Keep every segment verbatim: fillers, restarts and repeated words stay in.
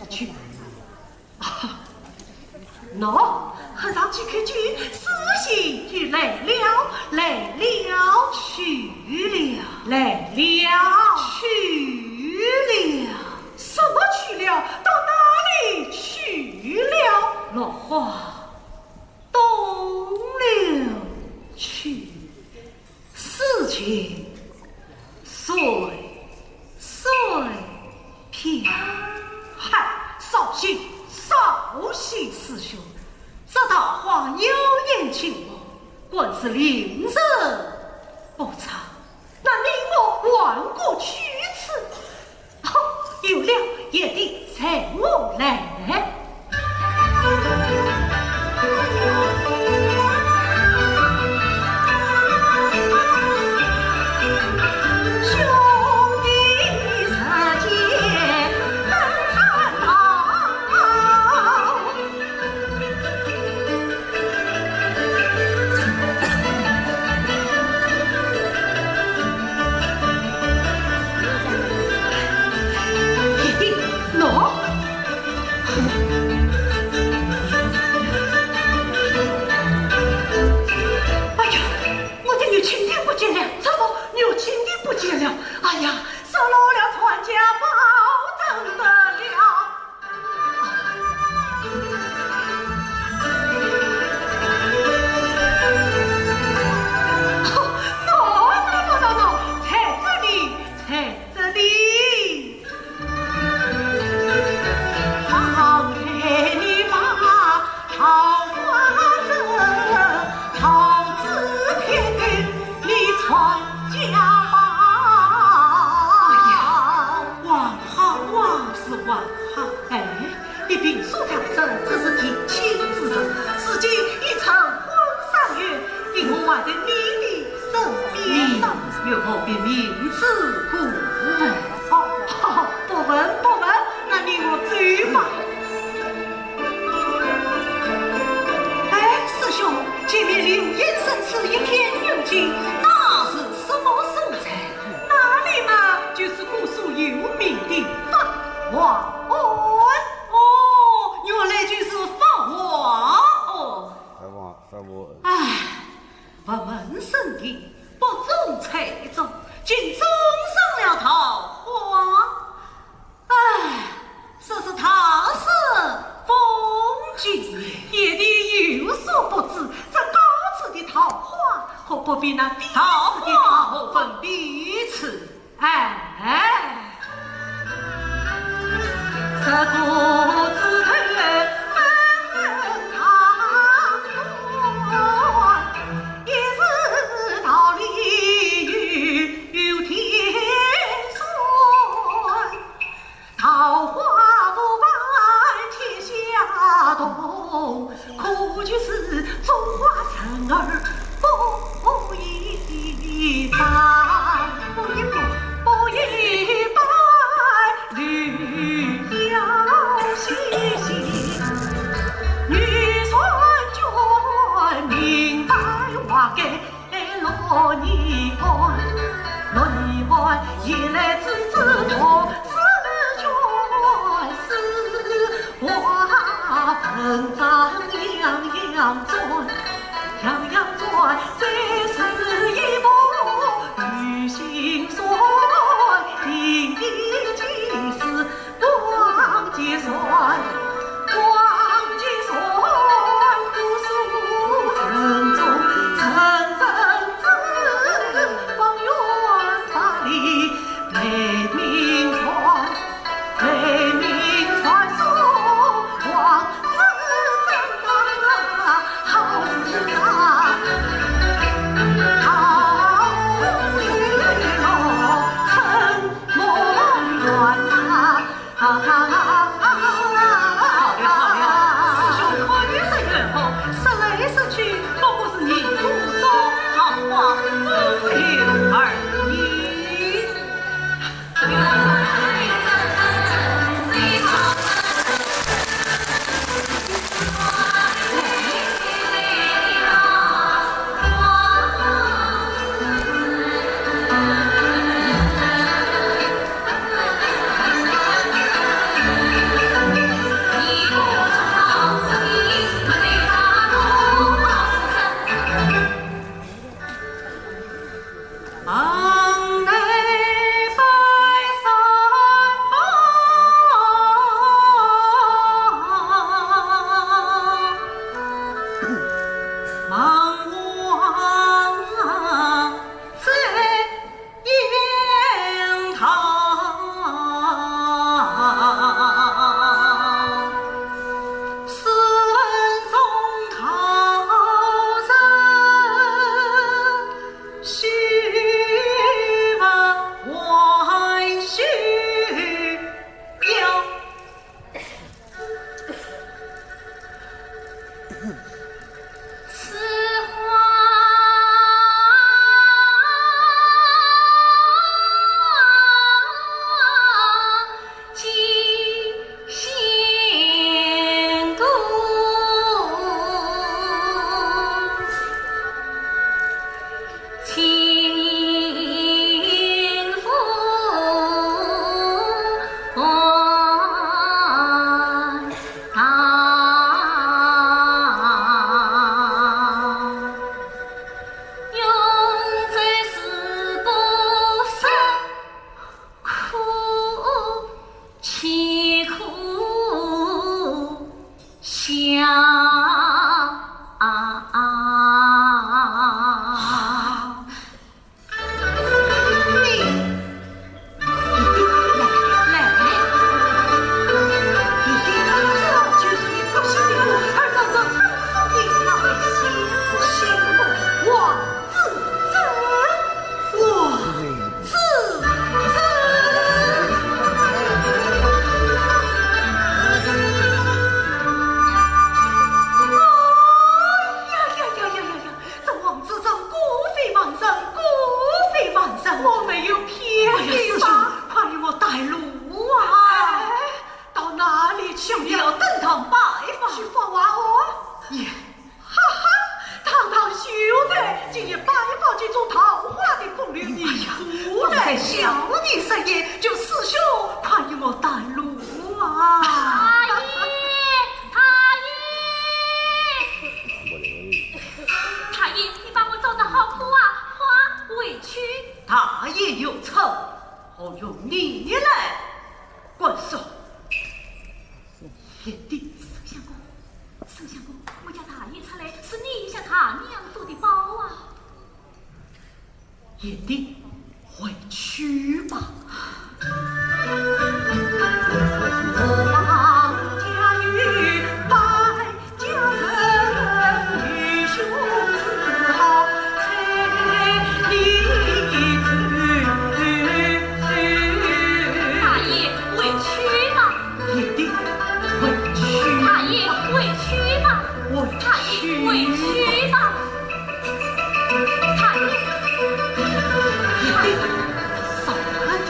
去。啊，喏，喝上几口酒，事情就来了，来了，去了，来了，去了。什么去了？到哪里去了？落花冬留去。 似箭随水飘。嗨，扫兴，扫兴，师兄，这桃花妖艳惊我，果是令人不齿。那你我换个去处。 哦，有了，贤弟，随我来。兄弟之间登山道。 贤弟，喏。哎呀，我的玉青锭不见了！怎么，玉青锭不见了？哎呀，失落了传家宝，怎得了？ 喏，喏，喏，喏，喏，在这里，在这里。方才你把桃花折，桃子撇给你传家宝。哎呀，还好啊，是还好。哎， 你平素常说只是提亲之人，如今已成婚三月，你我还在你的身边呢。你又何必明知故问？好，好，好，不问，不问，那你我走吧。哎，师兄，前面柳荫深处一片幽静，那是什么所在？ 那里嘛，就是古时有名的法华庵。哦，原来就是法华庵。法华，法华。唉，佛门圣地，不中猜中，竟种上了桃花。唉， 说是桃色风景，贤弟有所不知，这高处的桃花可不比那低处的桃花。桃花何分彼此？哎，哎。这个枝头分人长短，一时桃李又添酸。 桃花浮白天下动，可就是种花人儿不宜拜，不宜拜，不宜拜。绿杨西西，女婵娟，名白花盖 落泥湾，落泥湾，夜来吱吱磨，丝卷丝花粉张两样转，两样转，再是一把鱼腥酸，一记是 望结算，望结算，姑苏城中城城城，方圆百里雷鸣传，雷鸣传说，王子正大好事大，好事落成 梦圆啊！啊啊啊啊啊啊！好了好了，师兄口是圆哦，说来说去，不过是你口中桃花风流而已。兄弟要登堂拜访。去访话哦。耶。哈哈，堂堂秀才，竟然拜访这种桃花的风流女徒呢。哎呀，方才小弟失言，就师兄快与我带路啊。大爷，大爷，大爷，你把我找得好苦啊，快回去。大爷有错，何用你来管束？ 贤弟。沈相公，沈相公，我家大爷出来，是你向大娘做的保啊。贤弟，回去吧。 大爷，回去吧。贤弟，回去。大爷，回去吧。回去。大爷，回去吧。大爷。贤弟，少喝点。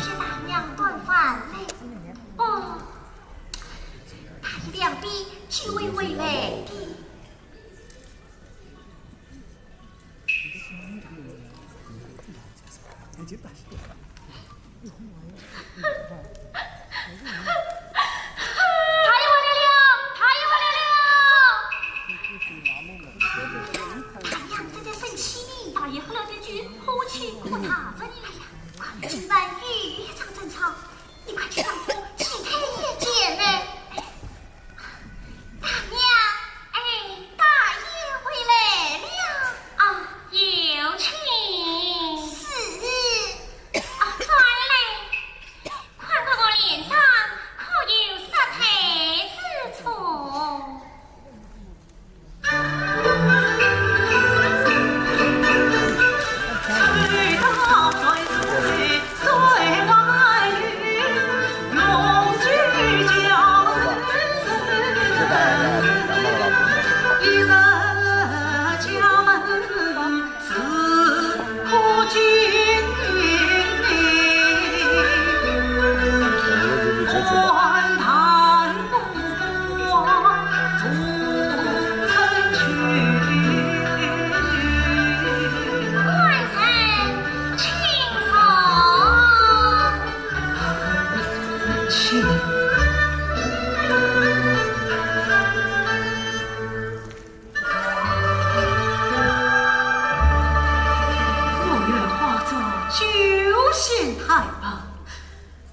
是大娘端饭来。哦，大爷两边就会回来的。 大爷回来了，大爷回来了。大娘正在生气呢。大爷喝了点酒，火气可大着呢。哎呀，看今晚又一场争吵，你快去丈夫去开眼见呢。哎，大娘，哎，大爷回来了。啊，有请。是。啊，转来。 看看我脸上可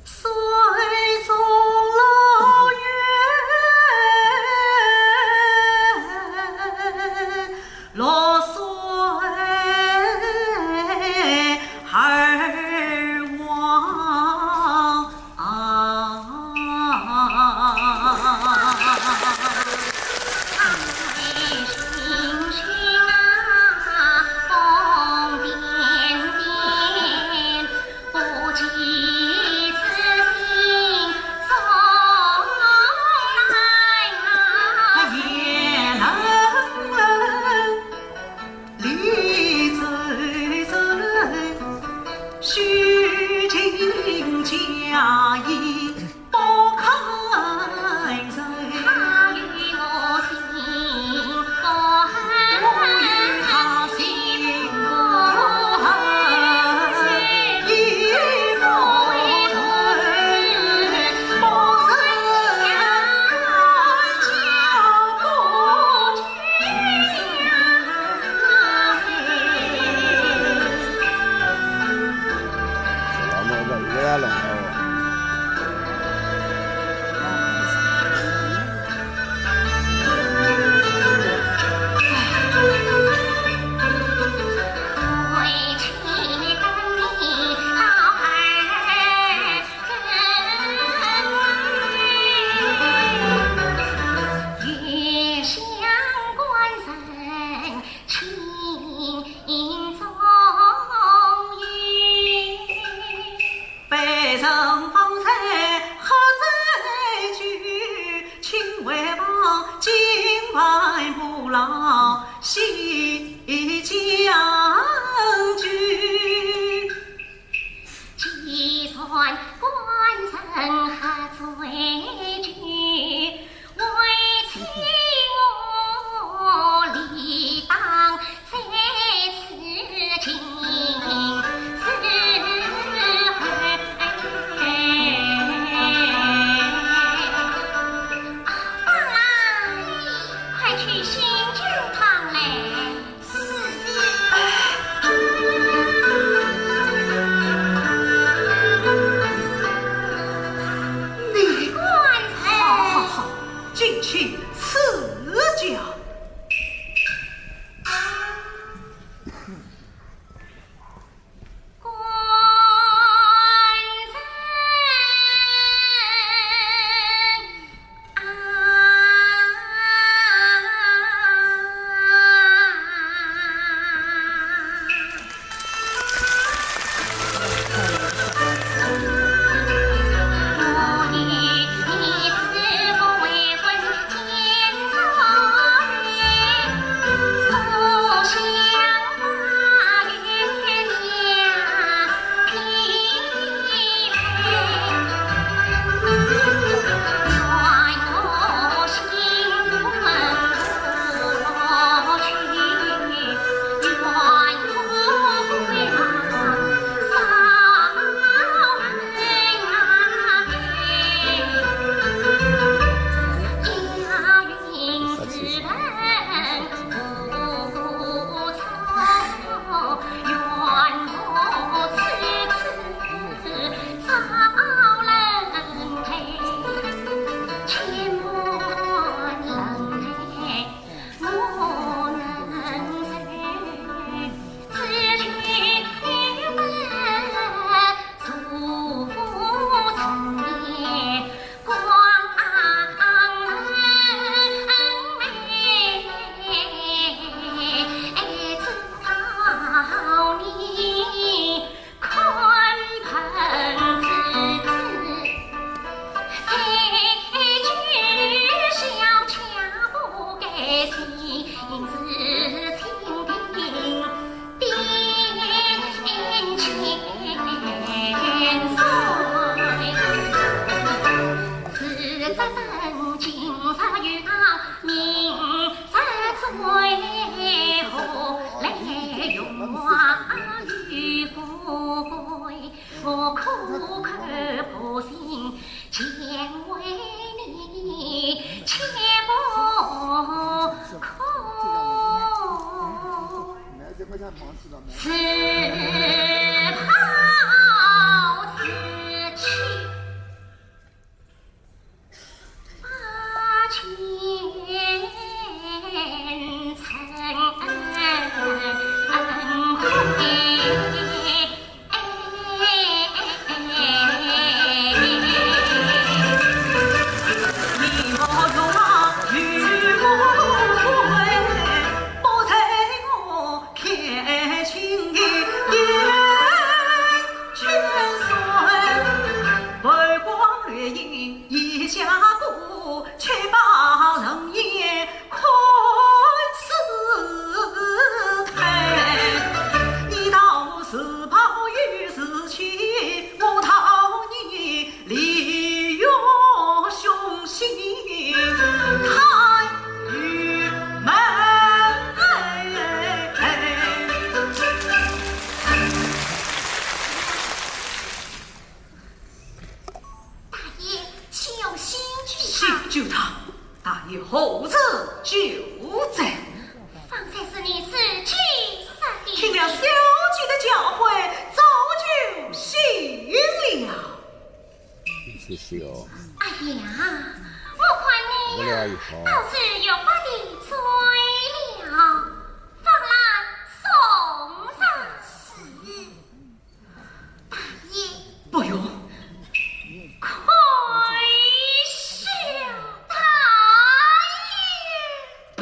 水中老月落水而亡。 快去醒酒汤来。 你……官人。好，好，好，敬请赐教。 官人啊。酒汤，那又何止酒醉？方才是你自己说的。听了小姐的教诲，早就醒了。谢谢哦。哎呀，我看你呀，倒是越发的醉了。方郎送上。 大爷。不用。快些，大爷。哎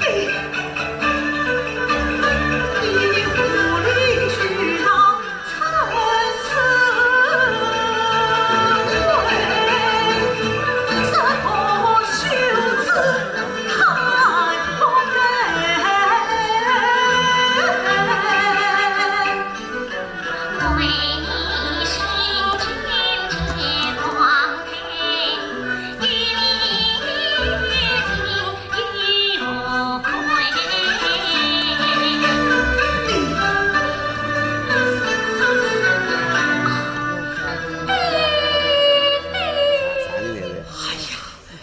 呀，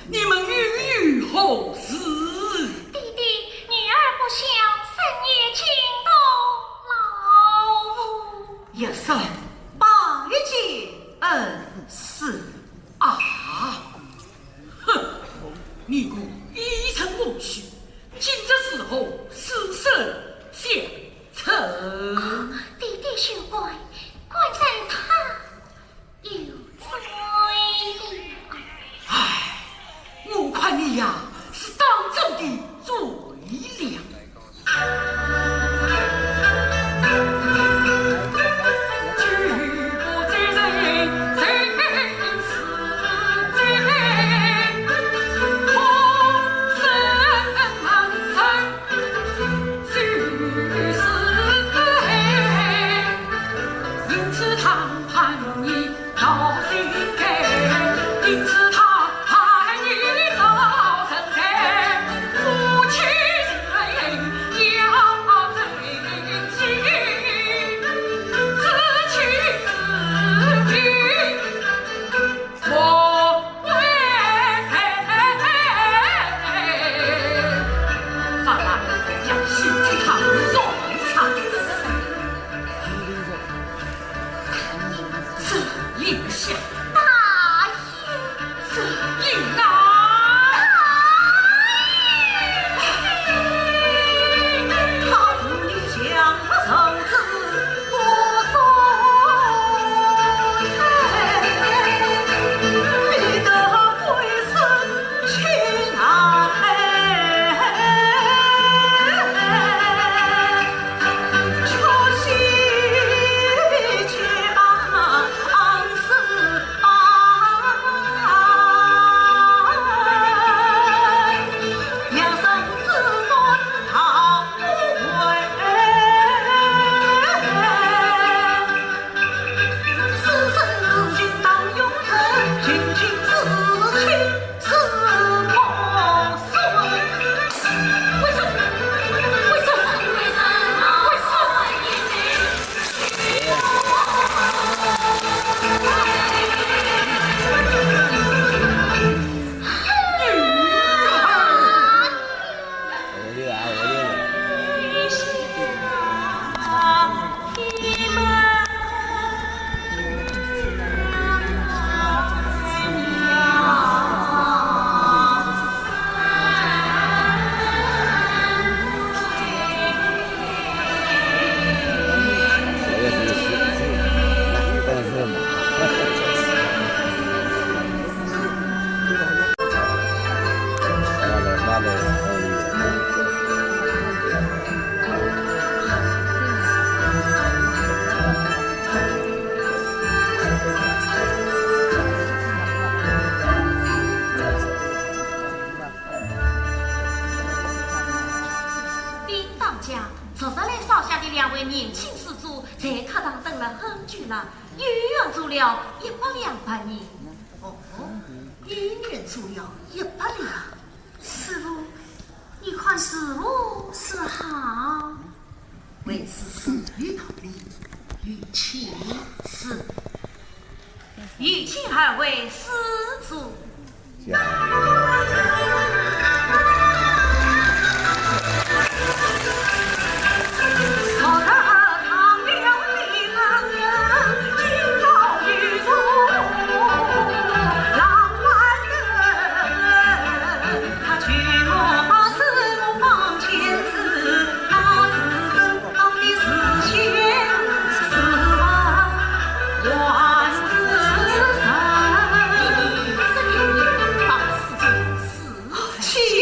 你们又有何事？爹爹，女儿不孝，深夜惊动老母。一声拜见恩师。啊！哼，你我已成翁婿，今日如何私生相称？爹爹休怪，官人他 有罪的。唉，我看你呀，是当真的醉了。禀大家，昨日来烧香的两位年轻施主，在客堂等了很久了，又远做了一百两白银。哦，又远做了一百两。师父，你看如何是好？为师自有道理，有请。是。有请二位施主。岂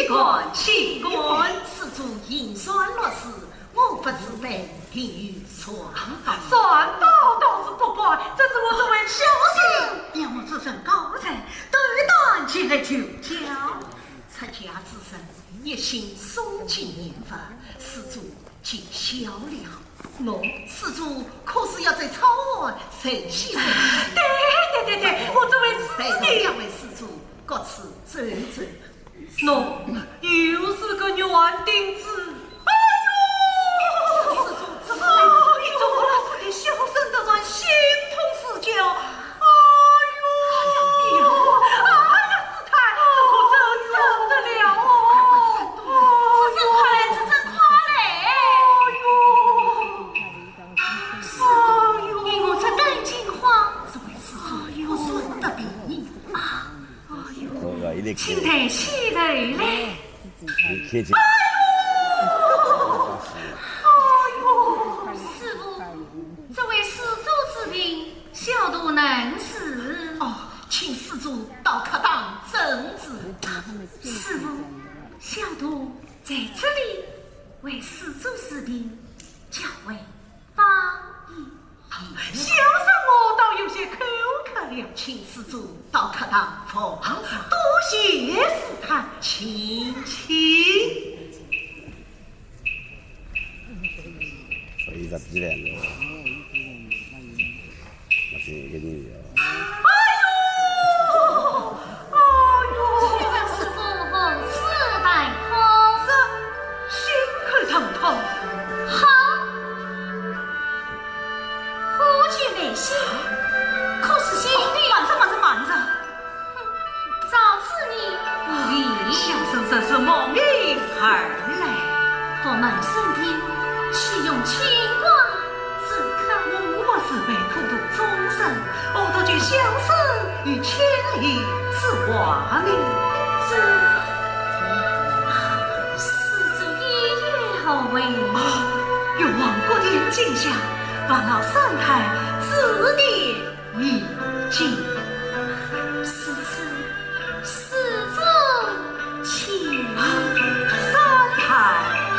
敢，岂敢。施主行善乐事，我不自卑，定有善报。善报倒是不敢，这是我作为小生，仰望主上高才，斗胆前来求教。出家之人，一心诵经念佛，施主 见笑了。喏，施主可是要在草庵神仙人？对对对对，我这位师弟。待我两位施主各处走走。喏，又是个园丁子。哎呦，施主，怎么了？哎呦，我这个小生得罪，心痛如绞。 哎呦，哎呀，师太，这可怎忍得了哦？师尊，快来，师尊，快来！哎呦，哎呦，你我这等惊慌，这位师尊，哎呦，我说得比你啊！哎呦，请抬起头来。 哎呦，哎呦，师父，这位施主之病，小徒能治。哦，请施主到客堂诊治。师父，小徒在这里为施主治病，叫为 方医。小生我倒有些口渴了，请施主到客堂奉茶。多谢师太，请，请。所以这必然的，我是一个人啊。哎呦！ 哎呦，请问师父何时大考？这心口上痛。好，忽觉危险，可是先帝……哦，慢着，慢着，慢着。哼，照此你无礼。小生这是慕名而来。佛门圣地，岂容清官 之客。我是为普度众生，何得取小生于千里之外呢？这，施主意愿何为？哦，越王国定金香，烦劳三太指点迷津。如此 施主请。三太请。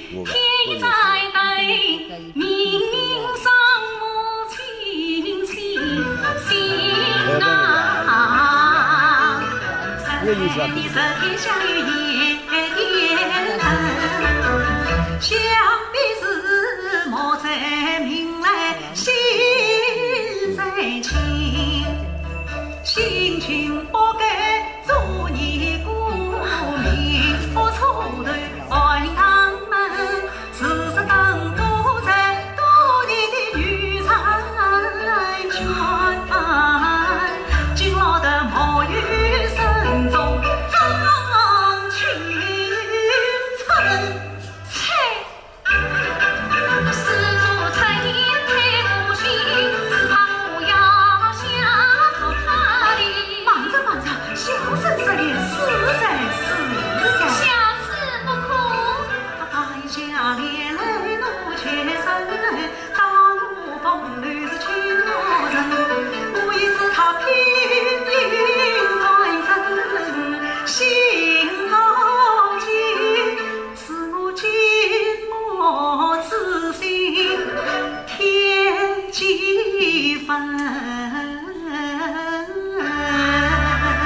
天在对，明明上母亲亲心啊。三太你是天下有一点疼，想必是莫再明来心在情，心情不该做你过明，我错对爱他们。 时时更多在多年的女婵娟，今老的莫有深重张青春。切！是做春天太无心，只怕我要下手他的。慢着，慢着，小生失礼，是在，是在。小事不可。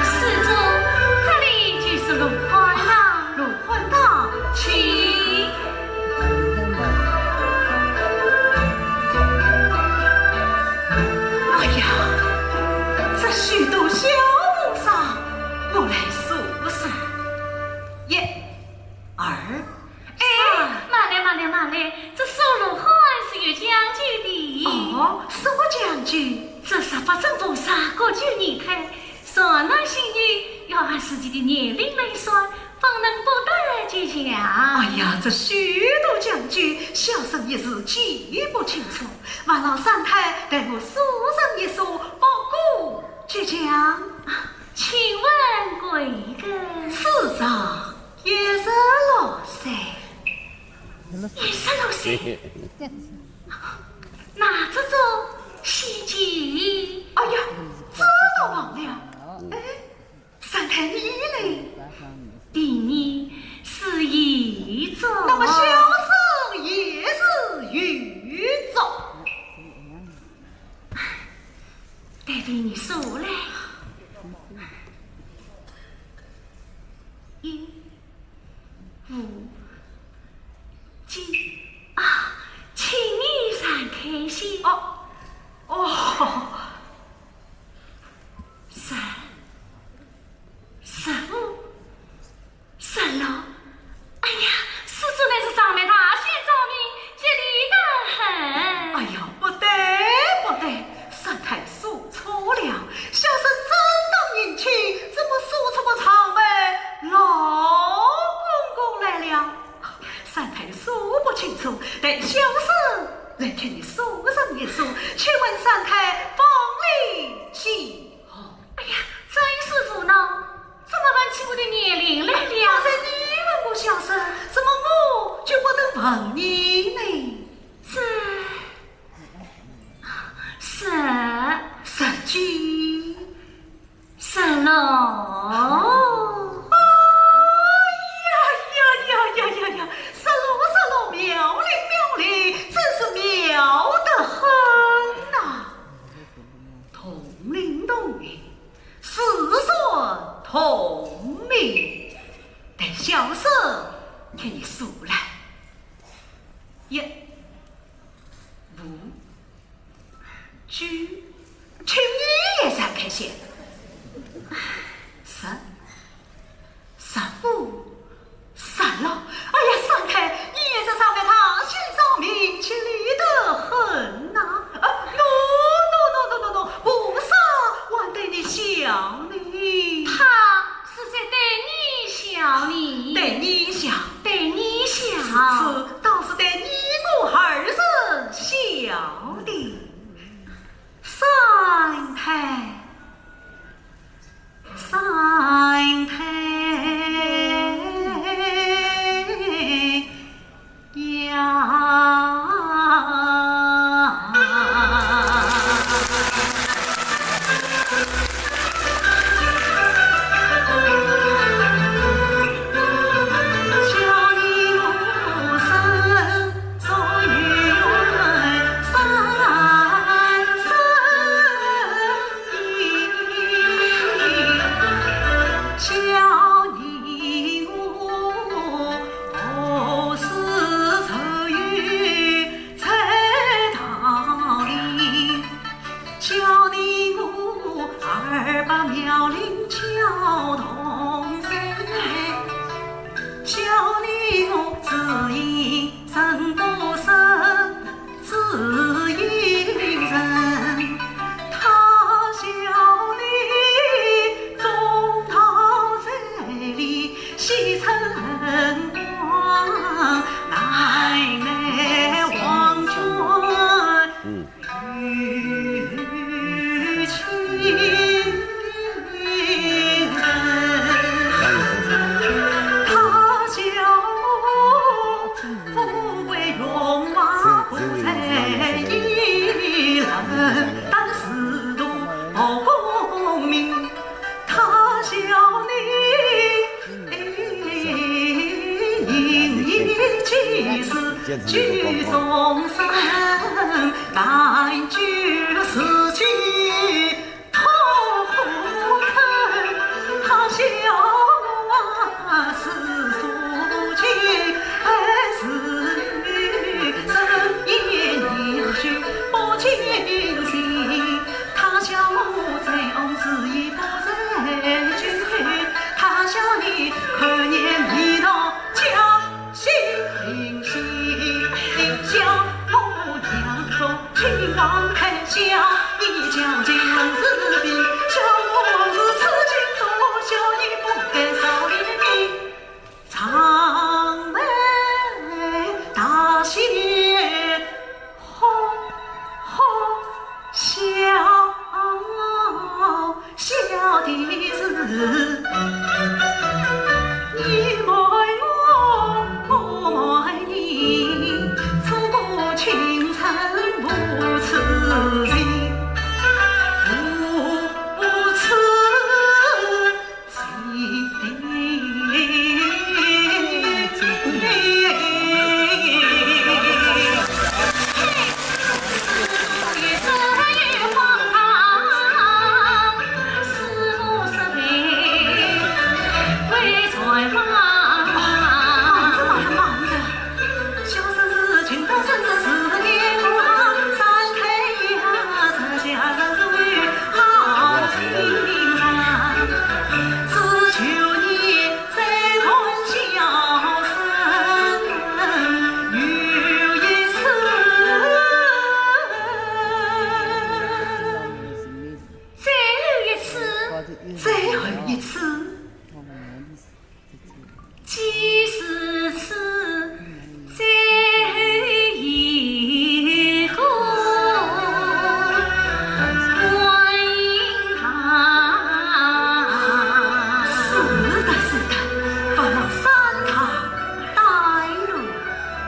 施主，这里就是罗汉堂。罗汉堂，请。哎呀，这许多小和尚，我来数数。一、二、哎，慢来，慢来，慢来，这数罗汉是有讲究的。哦，什么讲究？这十八尊菩萨各具形态， 善男信女要按自己的年龄来算，方能不得吉祥。哎呀，这许多讲究，小生一时记不清楚，还望三太代我数上一数，不过吉祥。请问贵庚？世上一十六岁。一十六岁？ 那这种稀奇。哎呀，这倒忘了。哎，三太你呢？第二是乙族。那么小生也是乙族。对对，你说来。一 五、七啊，请你让开些。哦，哦。十、十五、十六。哎呀，施主乃是掌门大仙，掌门吉利得很。哎呀，不对，不对，三太 数错了，小生真当年轻，怎么数出个长辈老公公来了？三太数不清楚，待小生来替你数上一数，请问三太芳龄几何？哎呀，真是无奈，怎么问起我的年龄来了？方才你问过小生，怎么我就不能问你呢？这 十、十几、十六。哎呀呀呀呀呀呀！十六，十六，妙龄，妙龄，真是妙得很呐！同龄同龄，师出同名，待小生替你数来。一、 五、九，请你也让开些。十、十五、十六。哎呀，三太，你也是长辈大仙，掌门吉利得很呐。啊，喏，喏，喏，喏，喏，菩萨还对你笑呢。他 是在对你笑呢。对你笑。对你笑。是，倒是对你我二人笑的。三太，三太呀。最后一次，最后一次。 既是此，最后一个观音堂。是的，是的，不如三太带路。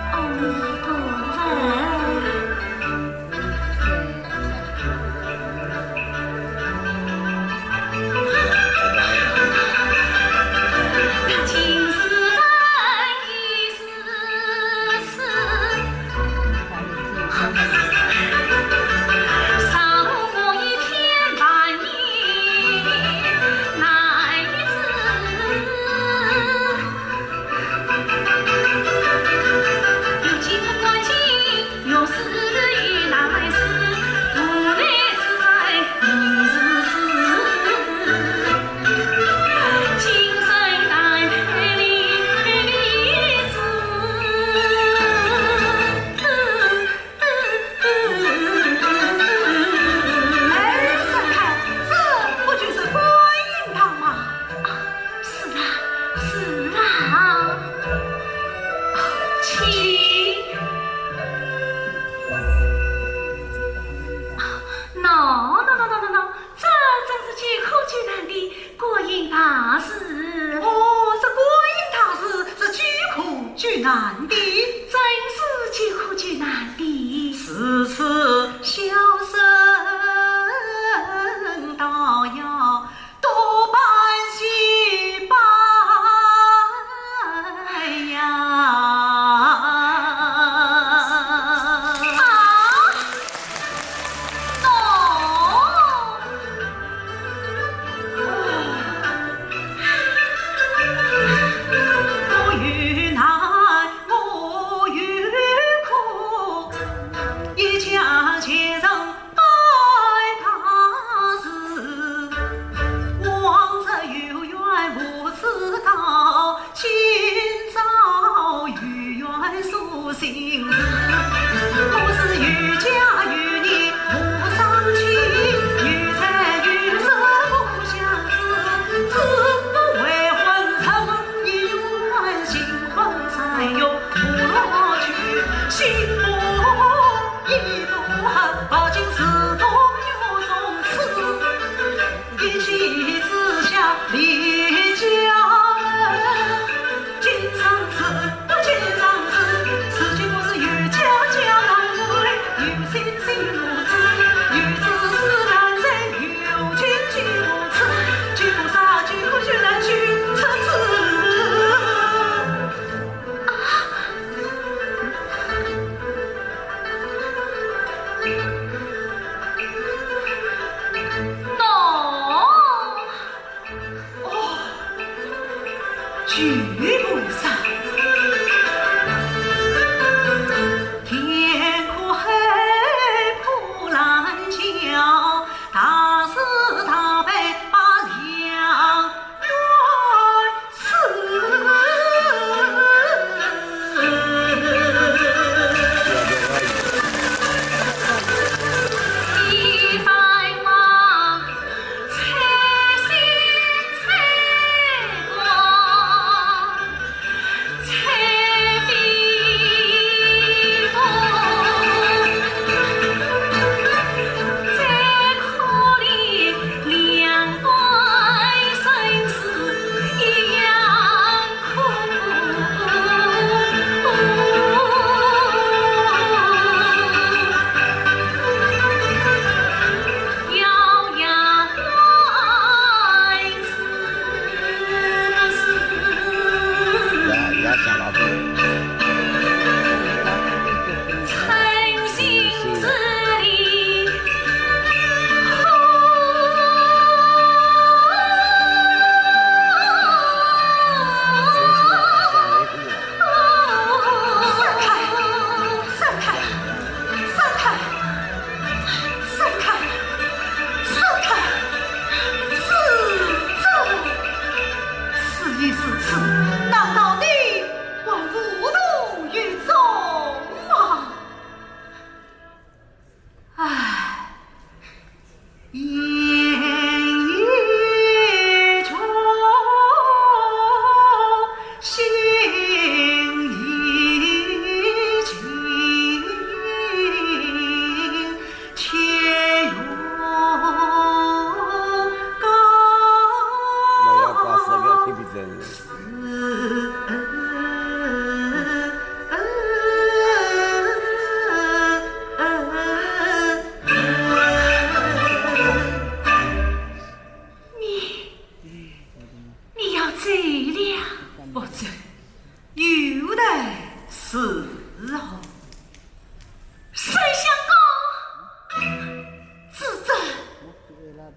阿弥陀佛。 哎，三太，这不就是观音堂吗？啊，是啊，是啊。啊，请。啊，喏，喏，喏，喏，喏，喏，这正是救苦救难的观音大士。哦，这观音大士是救苦救难的。真是救苦救难的。如此小生倒要 多拜些拜呀。啊，喏。我有难，我有苦，一家皆成 拜大士，往日有缘无知道，今朝有缘说心事。可是有家有业无双亲，有财有色不相思，只不为混日子一月新婚三月无乐趣，心不 一不好，不仅是朋友从此，一气之下离家门。今生死不见长时，如今我是有家家难入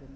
哎呀，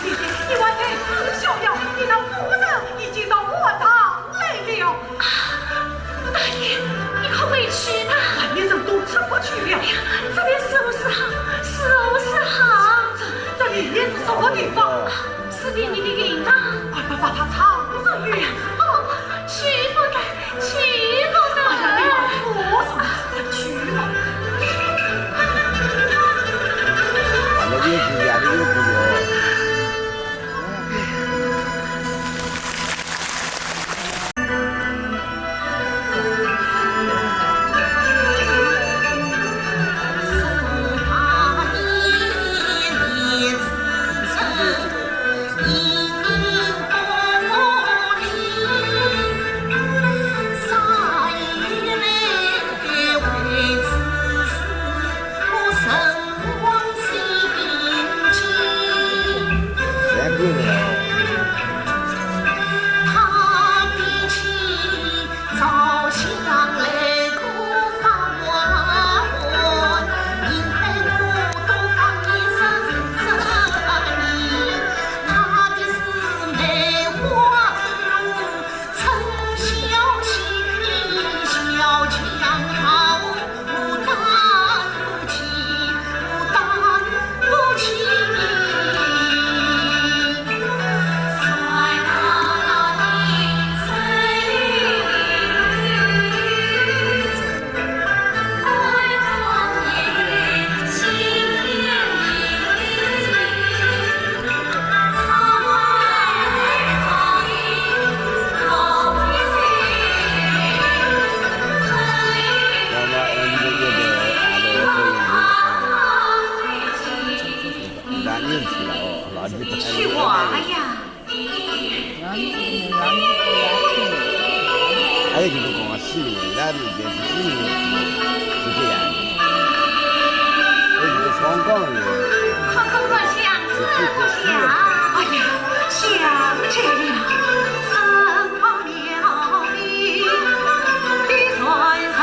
姐姐，你还在此逍遥，你那夫人已经到学堂来了。啊，大爷，你快回去吧。外面人都出不去了。哎呀，这便如何是好，如何是好？这，这里面是什么地方？啊，是便宜的银子。快把它藏上去。哎呀，不，去不得，去不得。哎呀，你快说，快去吧。啊，那越苦呀，那越苦哟。去玩呀！ 还有一个讲啊，是那里边是是这样的，还有一个双杠的。快快快，想这个想。哎呀，想这个，身旁边的传人。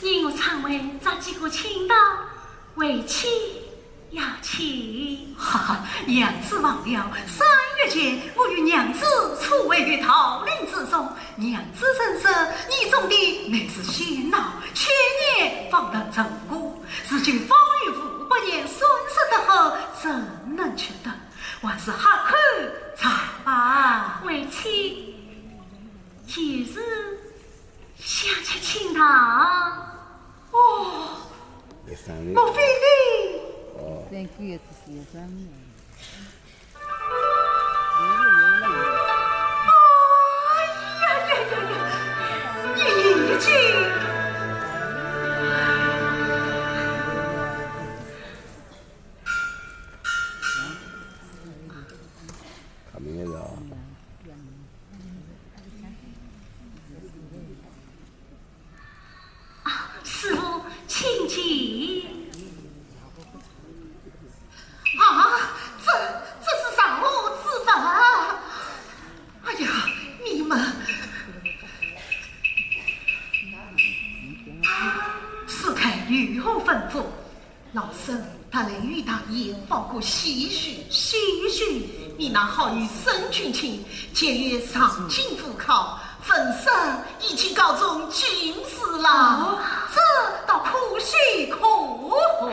你我常为这几个清道为妻 要去。哈哈，娘子忘了，三月前我与娘子初会于桃林之中，娘子曾说，你种的乃是仙桃，千年方得成果。如今方圆五百年，酸涩得很，怎能吃得？还是喝口茶吧。为妻就是想吃青桃。 哦，莫非你？哦。哎呀呀呀呀！你已经……看明白了啊。 啊，师父，请起。啊，这，这是啥物之物啊？哎呀，你们……师太有何吩咐？ 老身特来与大爷报个喜讯。喜讯？你那好友沈君清，解元上京赴考，文试已经考中进士了。哦，这倒可喜可贺。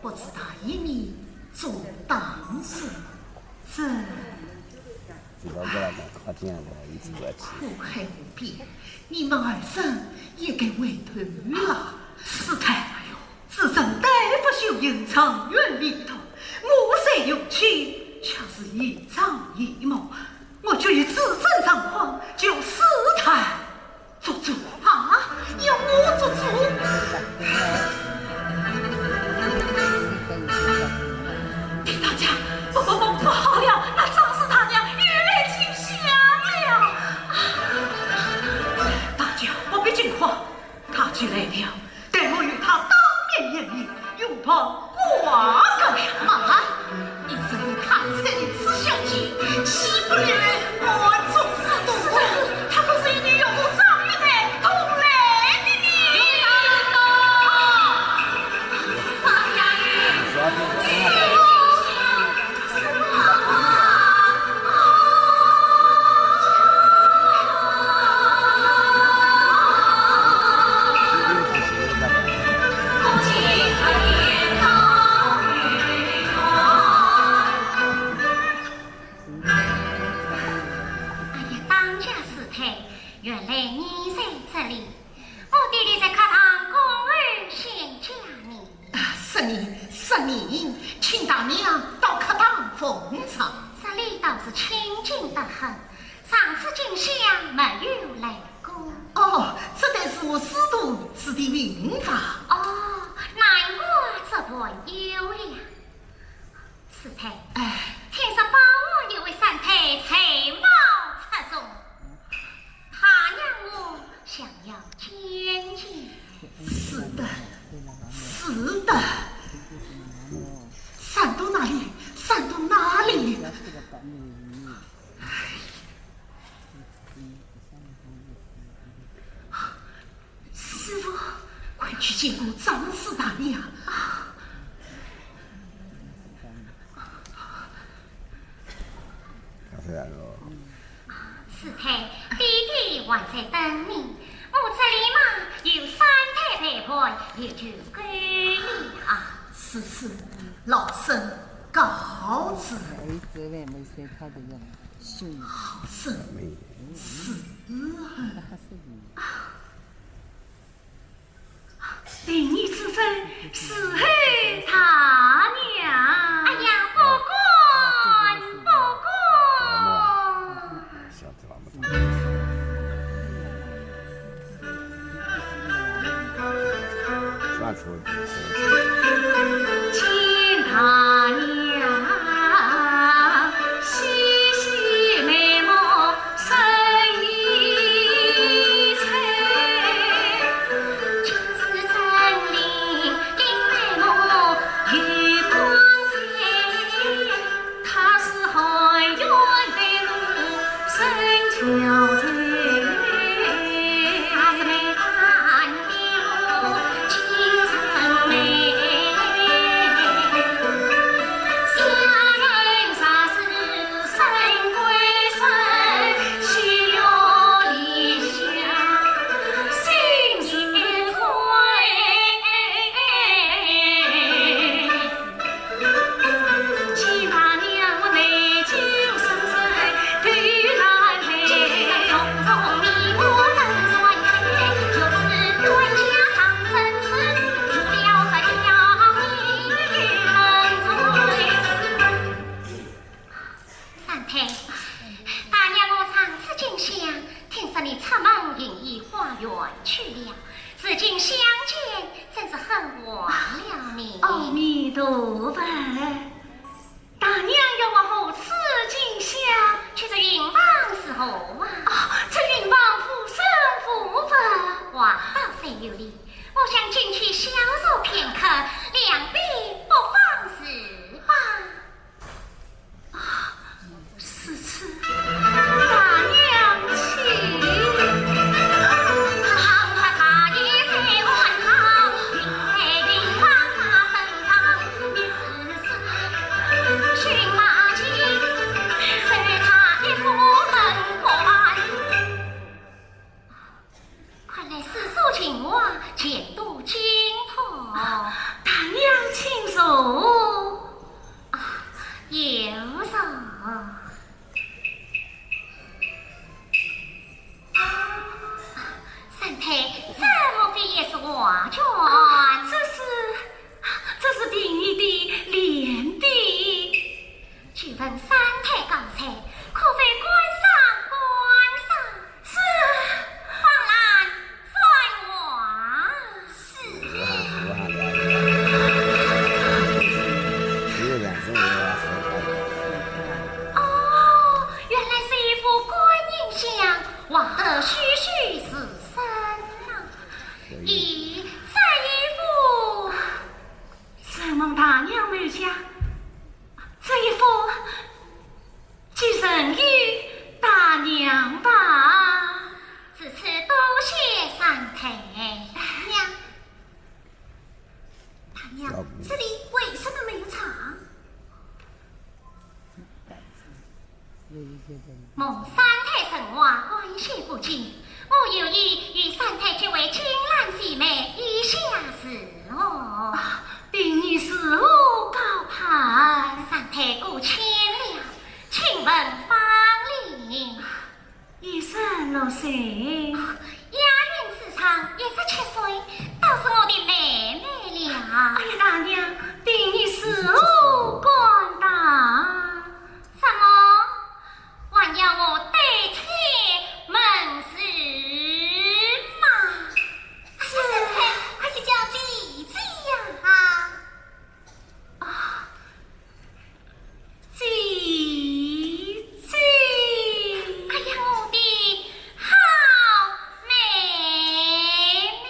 不知大爷你做打算？这……知道搿个，快点了，一直过去。苦海无边，你们二人也该回头了。师太，哎呦， 子正对不起，恩情远未到，我虽有情，却是一场一梦。我就与子正张狂，求师太做主。啊，要我做主？李大家，不不不，不好了，那张氏大娘又来请香了。啊，大家不必惊慌，她既来了， 待我与她当面言明，永断瓜葛。慢，你身为太太的慈禧姐，岂不应该暗中私通？是，是，她可是已经与我张玉台同来的呢。有道理。方家玉，师父。 哎呀，当家师太，原来你在这里。 我爹爹在客堂恭候仙家呢。啊，是你，是你，请大娘到客堂奉上。这里倒是清静得很，上次进香没有来过。哦，这等是我师徒之的名房。哦，难怪这般有了。 师太，哎，听说包房有位三太才貌出众，她让我想要见见。是的，是的。山东哪里？山东哪里？哎， 师父，快去见过张师大娘。师太，爹爹还在等你，我这里嘛有三太陪伴，也就够了啊。是，是，老身告辞。好生，是啊。 第二次生是后大娘。哎呀，不敢，不敢。大人，大娘要我何处进香？去这云房伺候啊。哦，这云房无人无物。话倒真有理，我想进去小坐片刻，两杯不妨事吧。 是，是，大娘请。看来是说情话，全都精通。大娘请坐。啊，有座。三太，这莫非也是画卷？这是，这是平日的练笔。 就问三太高才，可否观赏观赏？是。方兰，转画。是。哦，原来是一幅观音像，画得栩栩如生啊。咦，这一幅？承蒙大娘美嘉，这一幅 就赠与大娘吧。如此多谢三太。娘，大娘，这里为什么没有床？蒙三太盛话，感谢不尽。我有意与三太结为金兰姐妹，以谢事哦。啊，并以如何高攀？三太过谦了。 请问芳龄？已十六岁。押韵之上，一十七岁，倒是我的妹妹了。哎呀，大娘，并以如何冠当？什么？还要我对帖问事吗？哎呀，三太，快去叫姐姐呀！啊。 啊，姐姐。哎呀，我的好妹妹。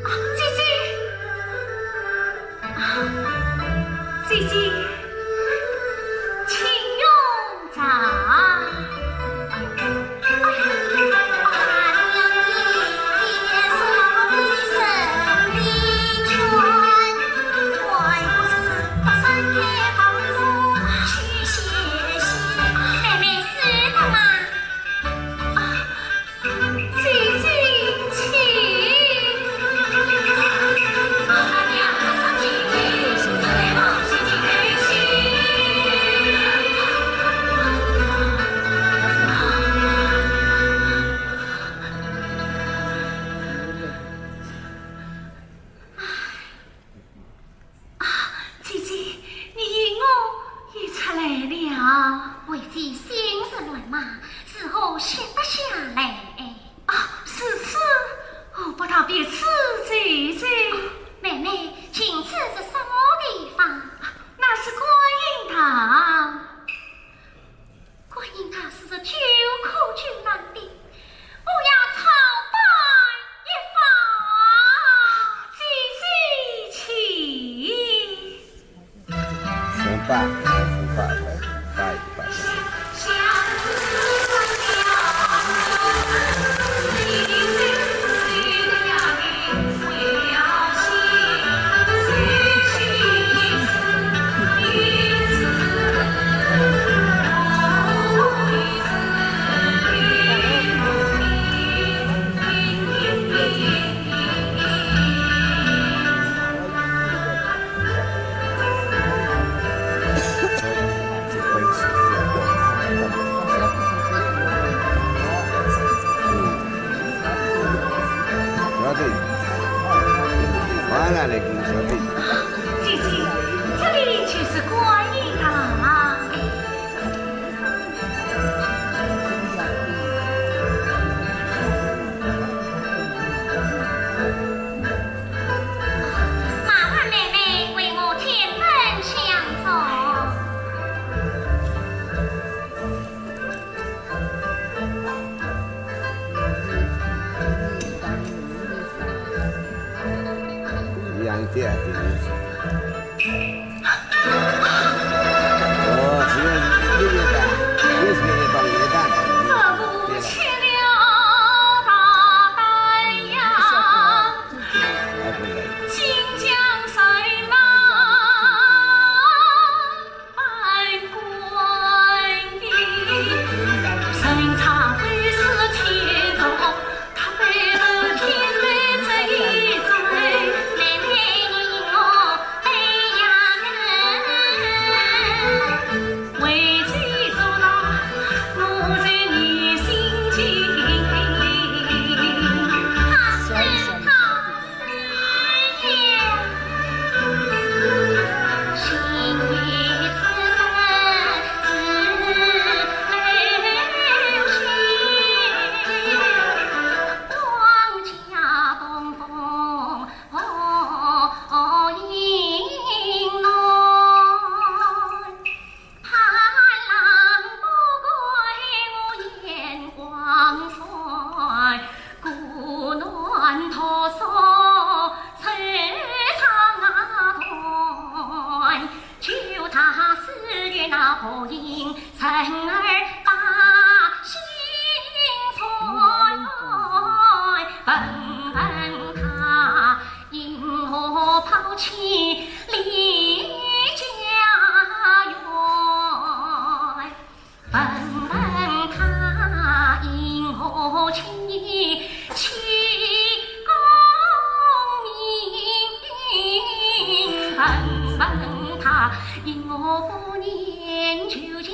啊，姐姐。啊，姐姐，请用茶。 妹妹，是的吗？啊，姐姐，请。啊，姐姐，你与我也出来了。为姐心事乱麻，如何歇得下来？啊，如此，我不到别处走走。妹妹，近处是什么地方？啊，那是观音堂。 观音堂是这救苦救难的，我要朝拜一番。姐姐请。行吧，行吧，拜拜，拜拜。那破营人儿把心碎，问问他因何抛弃离家园，问问他因何轻易弃功名，问问他因何不念旧情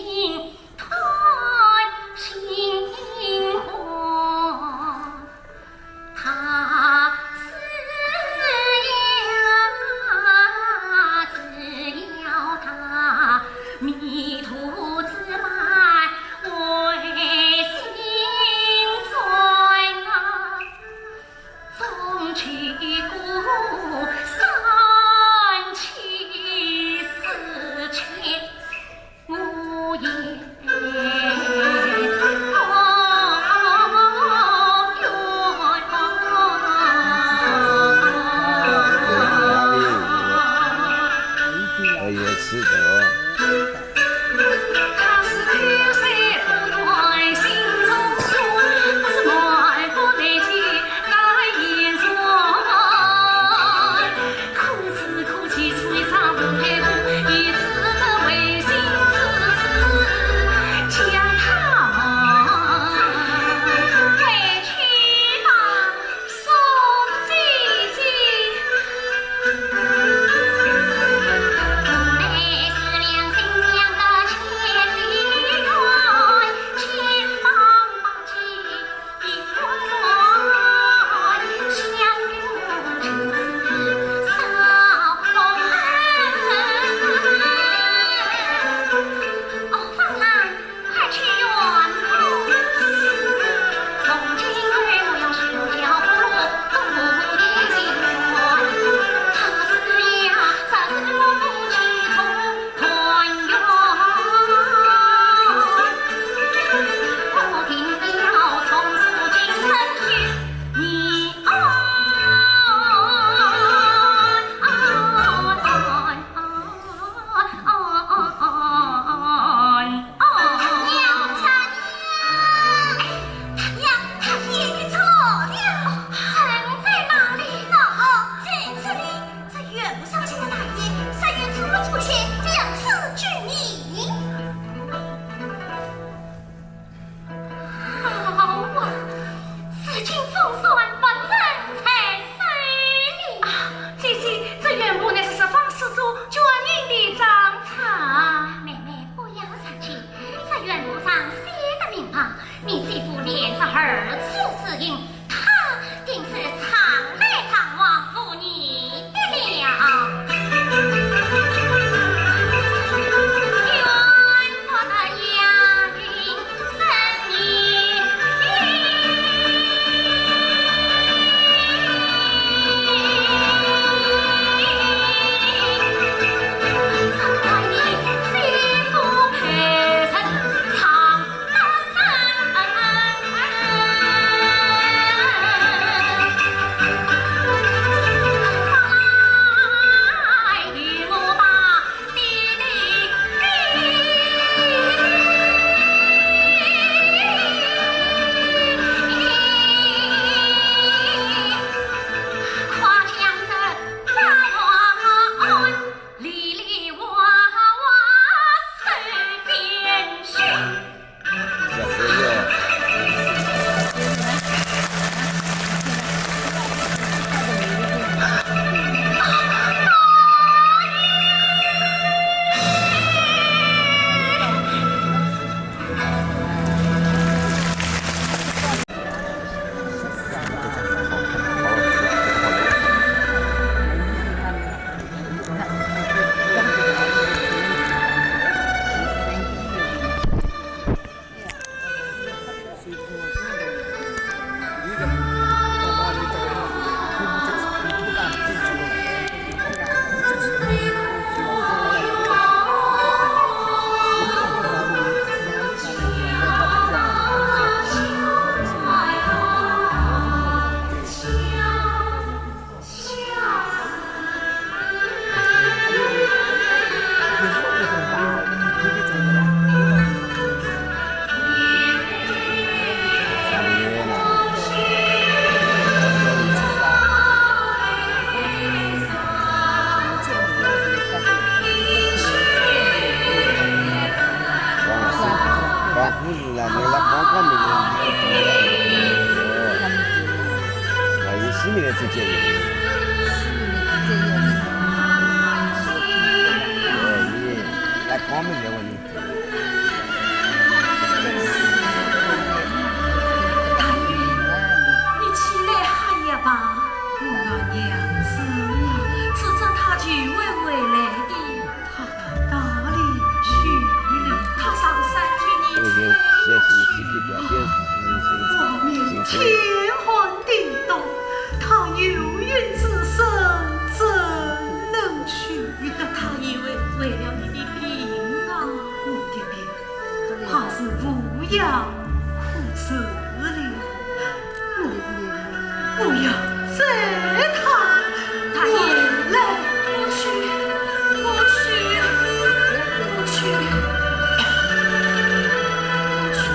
哎呀，是的哦。哎，伊来光明节问题。大爷，你起来喝一杯。我娘子，自从她求婚回来的，她大龄许灵，她上山去，你才要去。我面前千万地懂，她有孕之身怎能去？她以为为了你的病啊。我的病，怕是无药可治了。 不要再谈。大爷，我去，我去，我去，我去。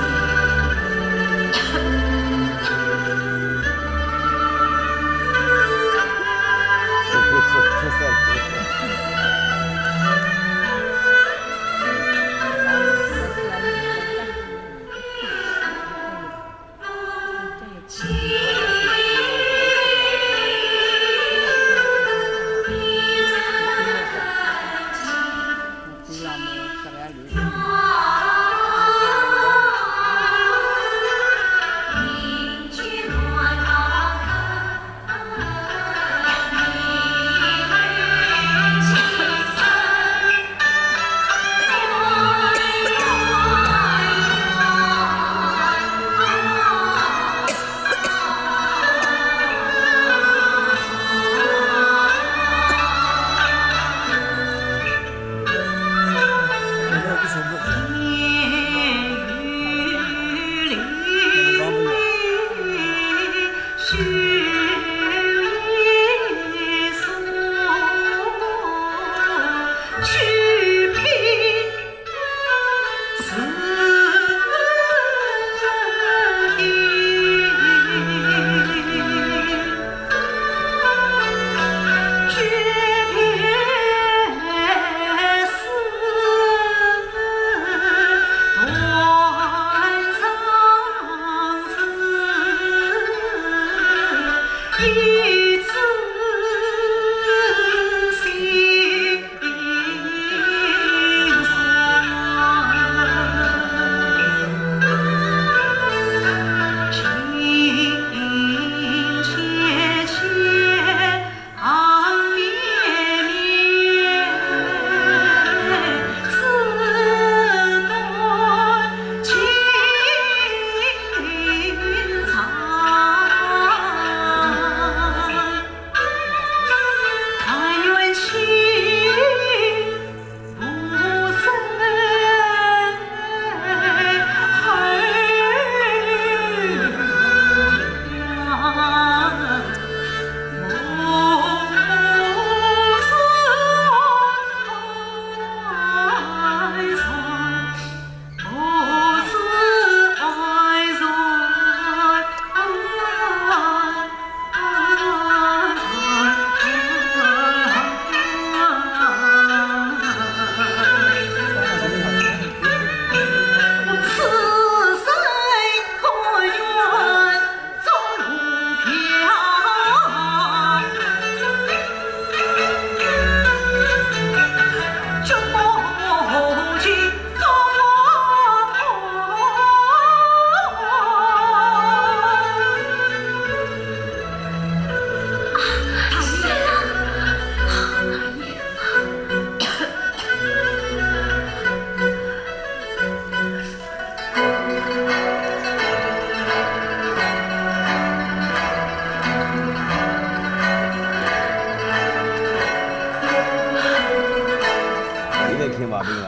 现在看毛病了，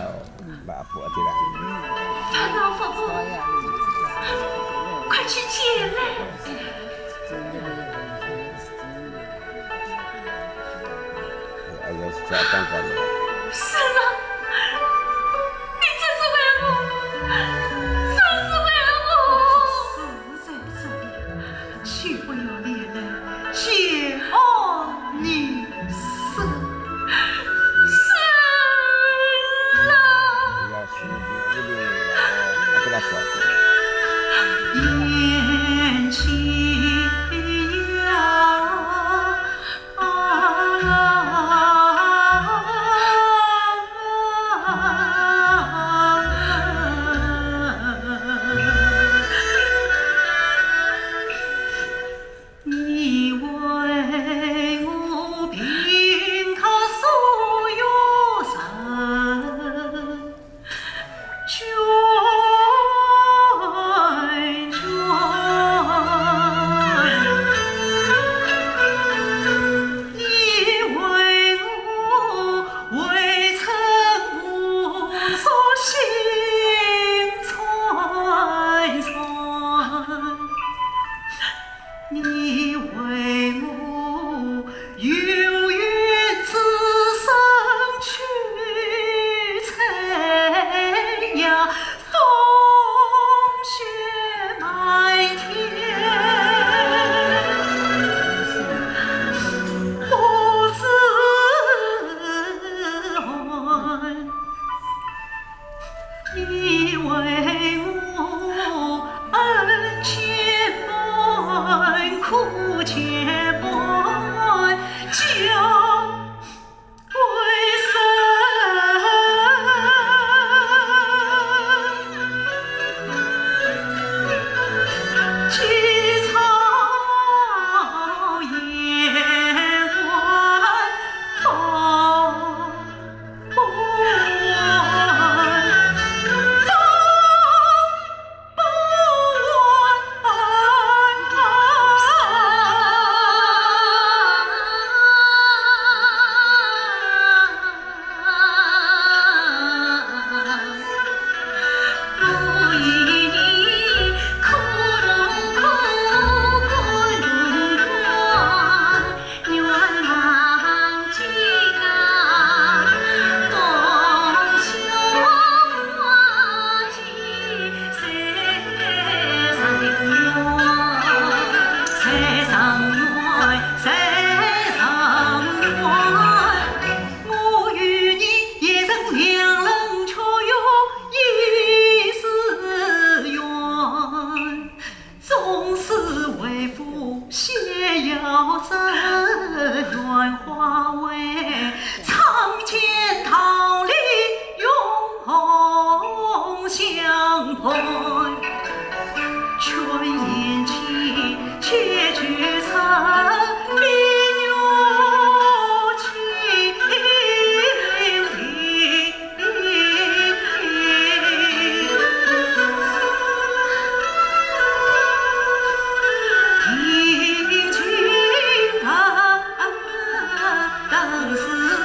蛮不对了。烦恼佛母，快去见来。 哎呀，是这样讲的。是啊，你真是为我，真是为我。死在这里，岂不要连累见恩女士？是啊。不要说这个，不要说。你为我恩千般，苦千般，叫归身。 我与你也曾两人却又已是缘，总是为父先要这缘花未曾见桃李永相伴。 劝贤妻且居身，比女亲的。听君等，等是人。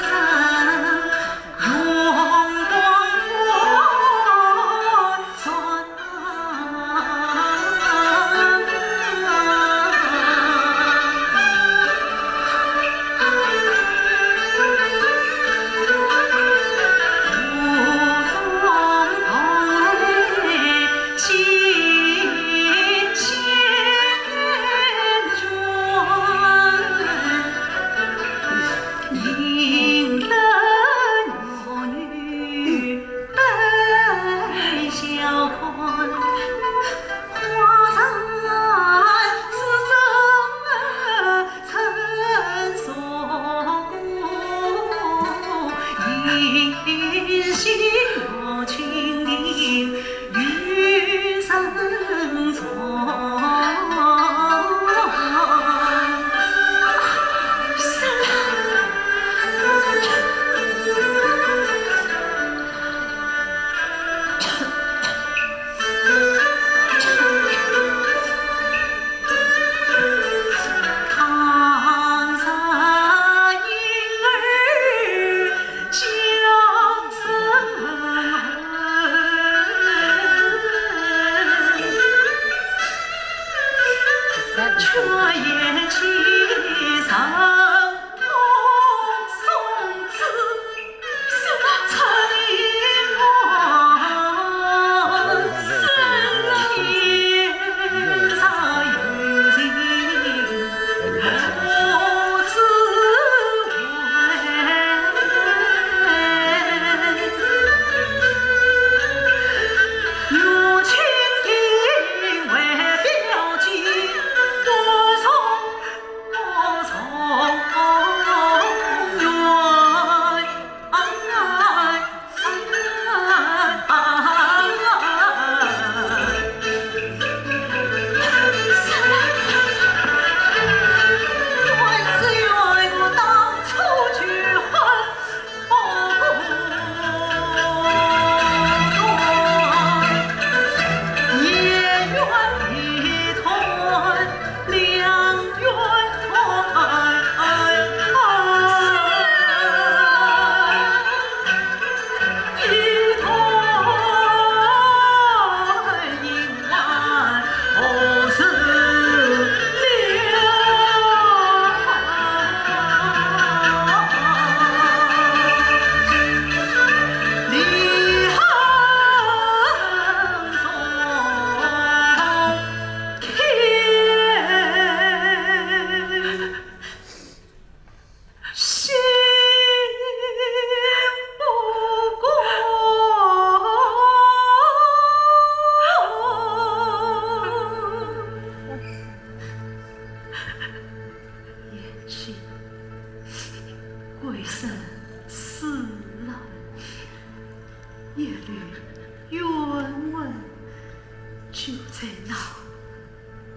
在那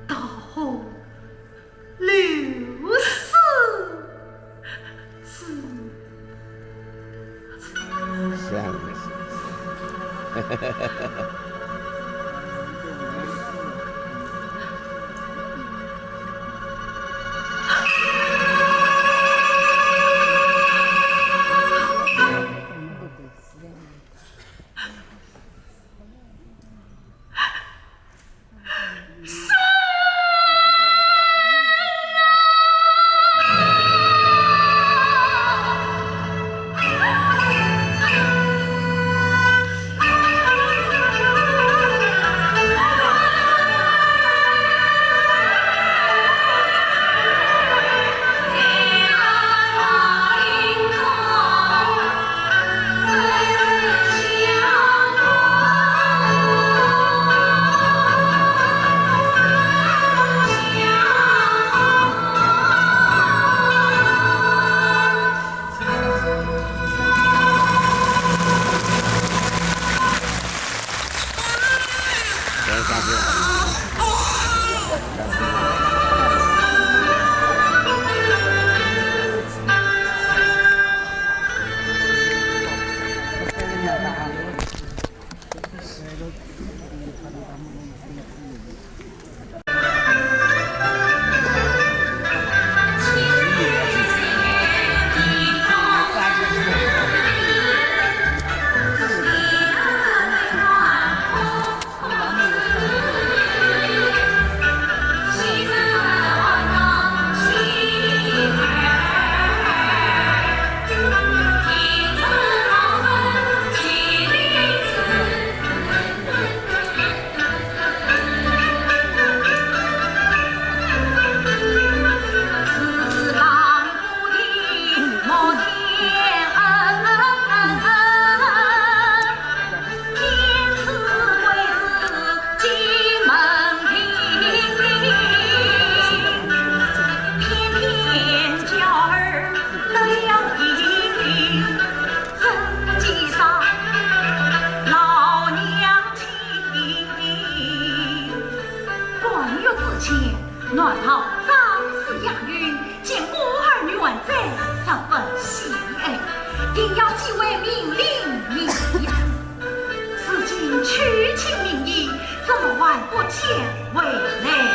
刀河流水之关羽之前，南朝张氏杨勇见我儿女还在，十分喜爱，定要继位明令立子。如今求亲名医，怎么还不见回来呀？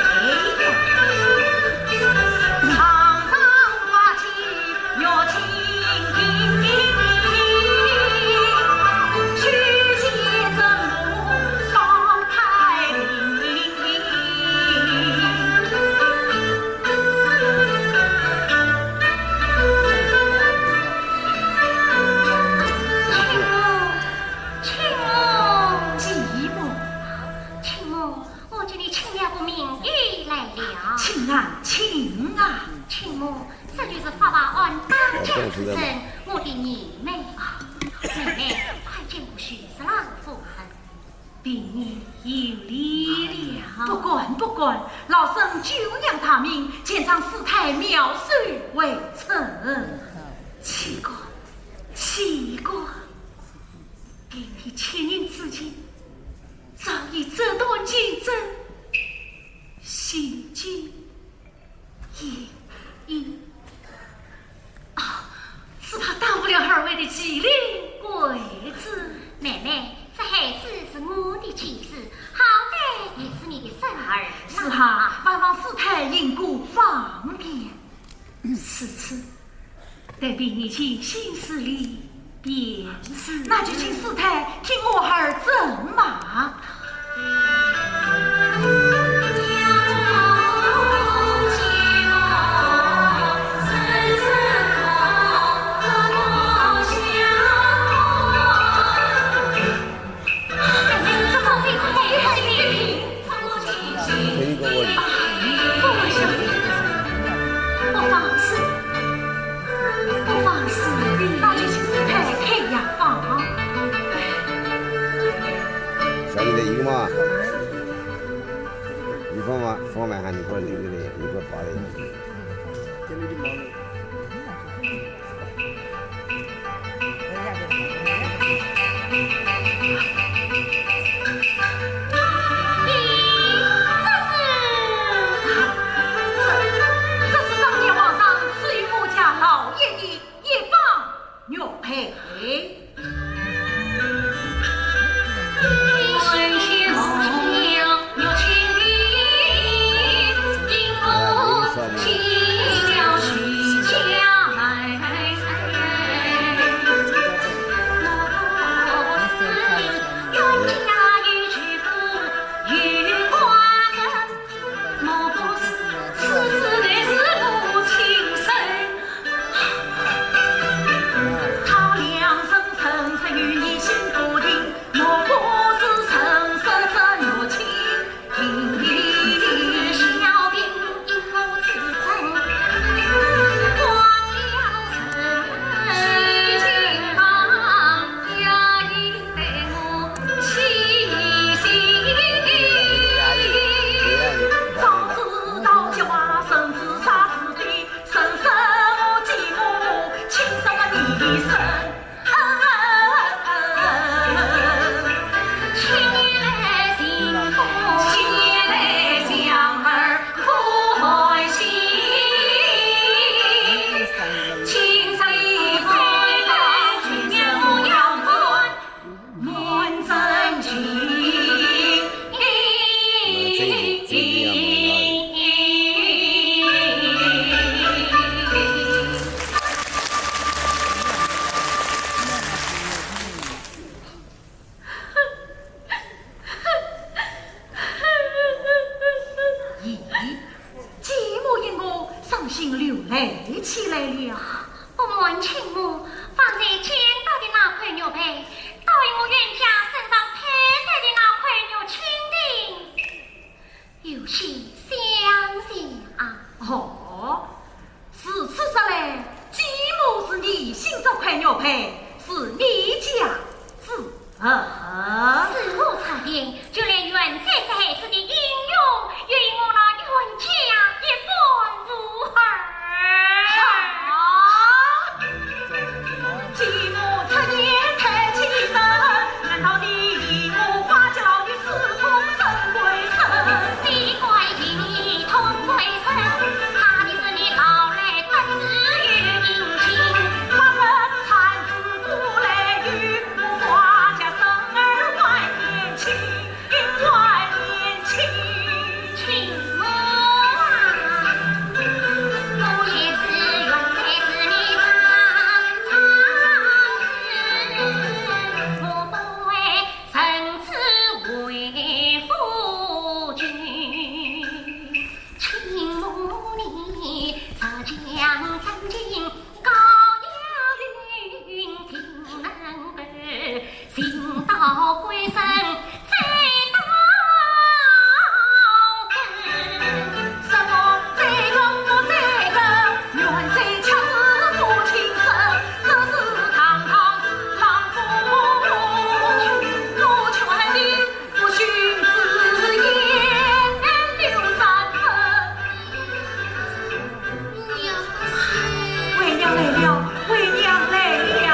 亲母，亲母，亲母， 我给你请了个名医来了。请啊，请啊。亲母，这就是发白安当家之症，我的二妹。妹妹，快见过许十郎夫人。禀你有礼了。不敢，不敢，老身久仰大名，见仗世态，妙手回春。岂敢，岂敢。禀你千年之前， 早已折断情丝，心寄依依。啊，只怕耽误了二位的麒麟桂子。妹妹，这孩子是我的继子，好歹也是你的孙儿。是啊，还望世太因果方便。如此， 待禀你进行处理便是。那就请世太替我儿诊脉。不妨事，不妨事，那就请世太开药方。晓得一个嘛，你放嘛，放嘛，你给我留着的，你给我拔了。 一背起来了。不瞒亲母，方才捡到的那块玉佩，倒与我冤家身上佩戴的那块玉青锭有些相像啊。哦，如此说来，继母是疑心这块玉佩是你家之物。 啊，是我差点，就连元帅这孩子的英勇，也与我那冤家一般无二。啊！继母出言太欺人，难道你与我花家老的司空沈贵生？非怪与你同归生，怕的是你老来得志有英名，怕人才 为娘来了，为娘来了。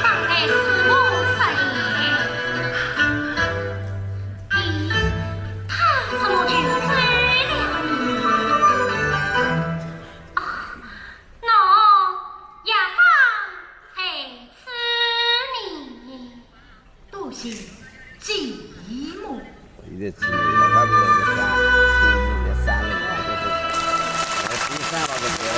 方才是我失言。咦，他怎么就走了呢？啊，喏，药方在此呢。 多谢继母。现在继母了，他不是在山，在山里嘛，就是，呃，第三了，对不对？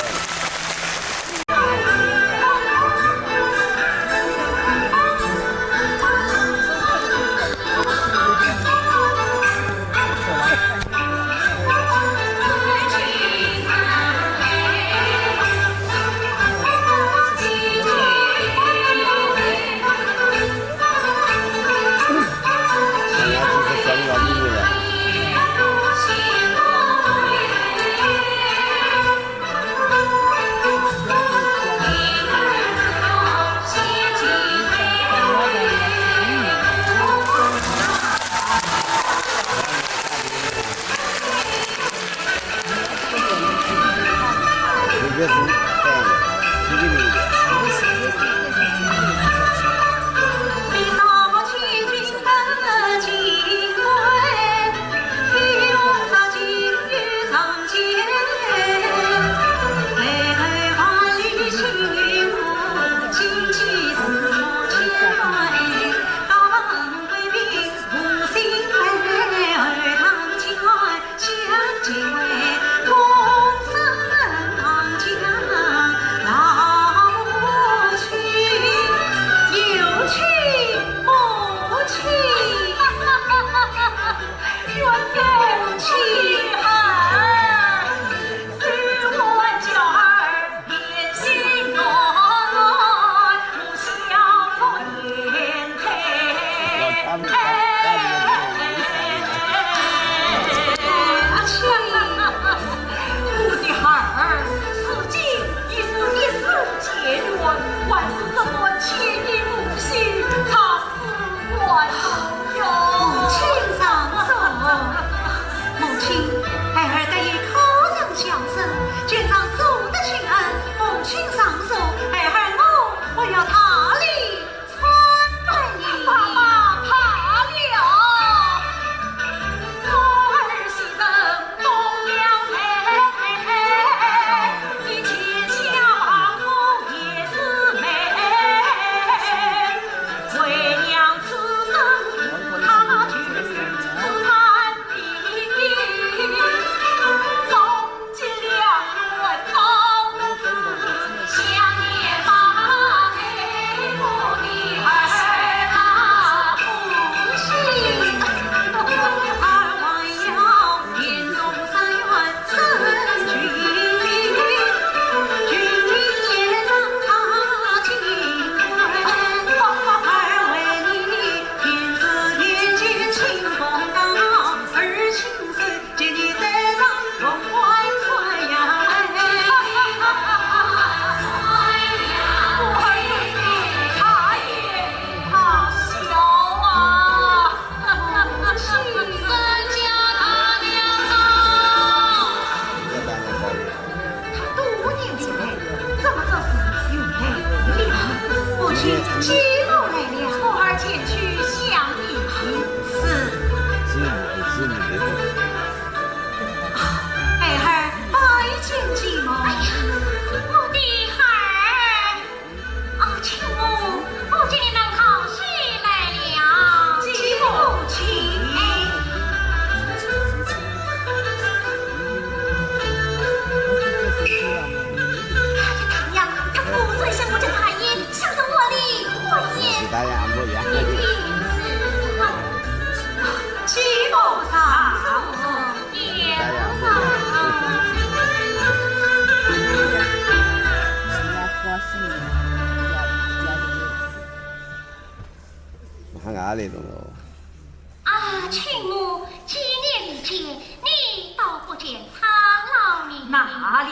啊，亲母，几年未见，你倒不见苍老呢？哪里，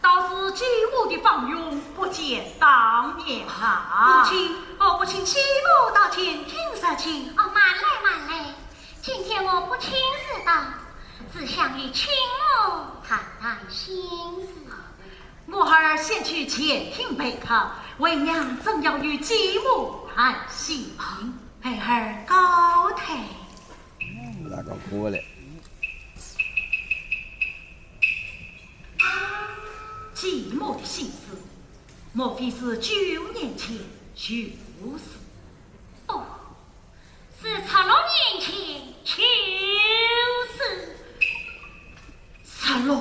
倒是继母的芳容不见当年啊。母亲，哦，不请继母到前厅坐坐。哦，慢来，慢来，今天我不请自到，只想与亲母谈谈心事。 我儿先去前厅陪客，为娘正要与继母谈心。孩儿告退。那个过来。继母的心事，莫非是九年前旧事？哦， 是十六年前就是。十六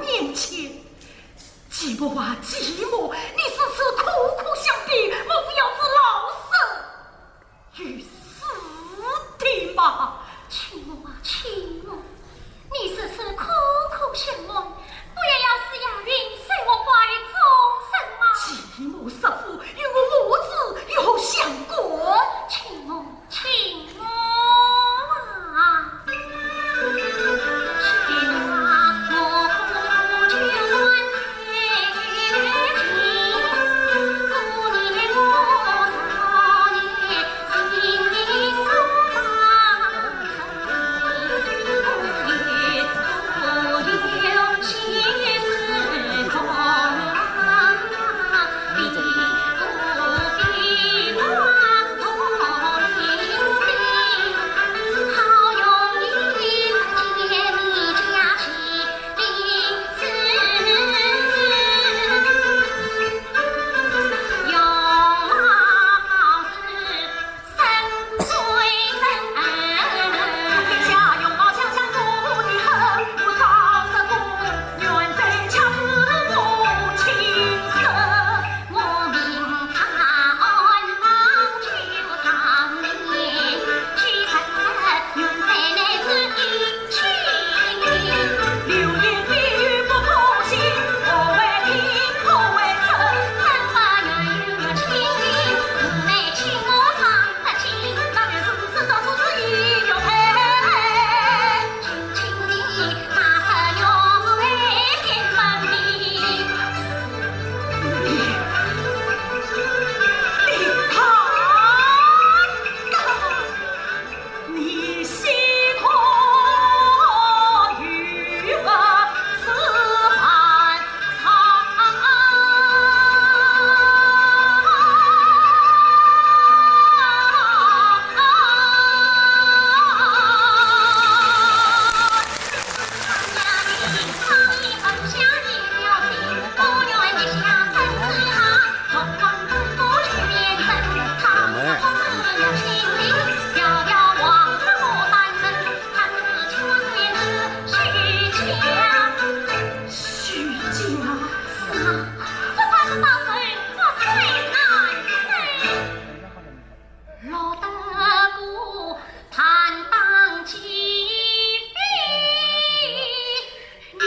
年前？继母啊，继母，你如此苦苦相逼，莫非要置老身于死地吗？亲母啊，亲母， 你如此苦苦相问，不也要是杨云随我挂于终身吗？继母失夫，与我母子有何相关？亲母，亲母啊！亲母啊，我苦苦求转太君，可怜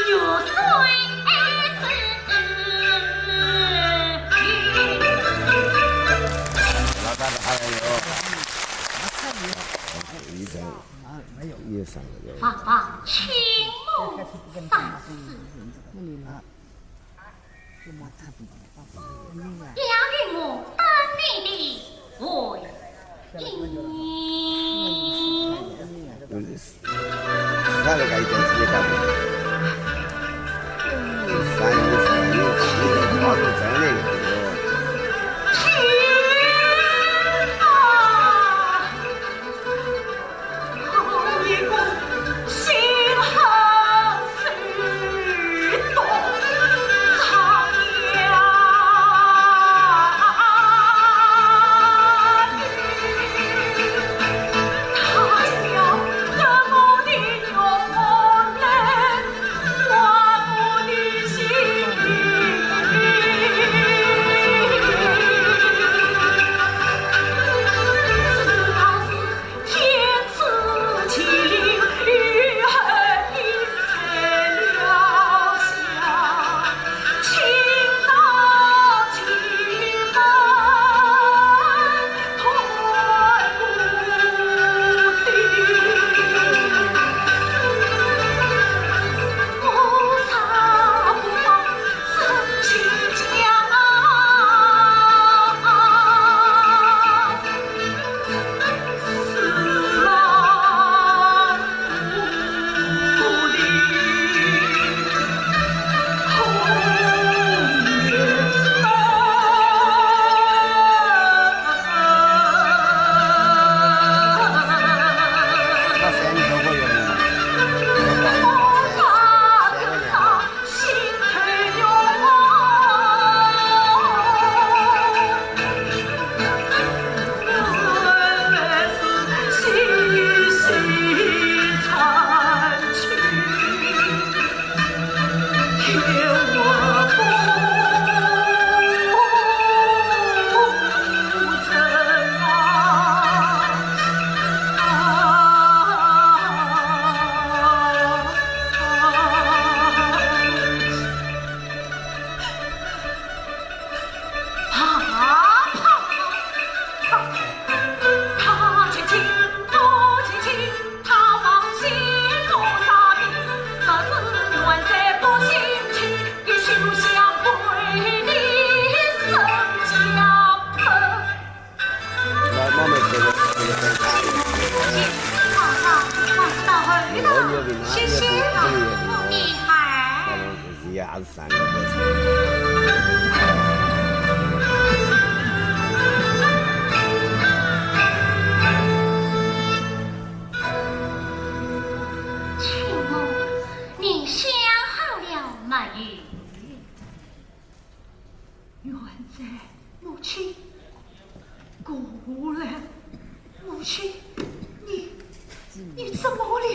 我少年 老大的还有，一层，一层。望望亲母三思。 杨云，我等你的回音。谢谢啊，我的孩儿。 请问你想好了没有？元贞，母亲，过来，母亲，你，你怎么了？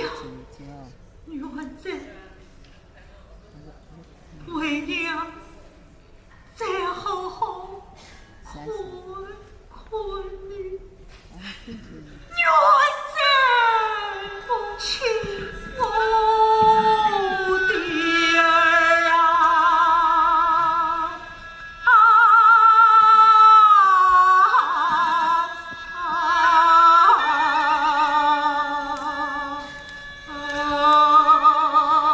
元贞，为娘再好好看看你。 元贞，母亲，我的儿啊！啊，啊，啊，啊。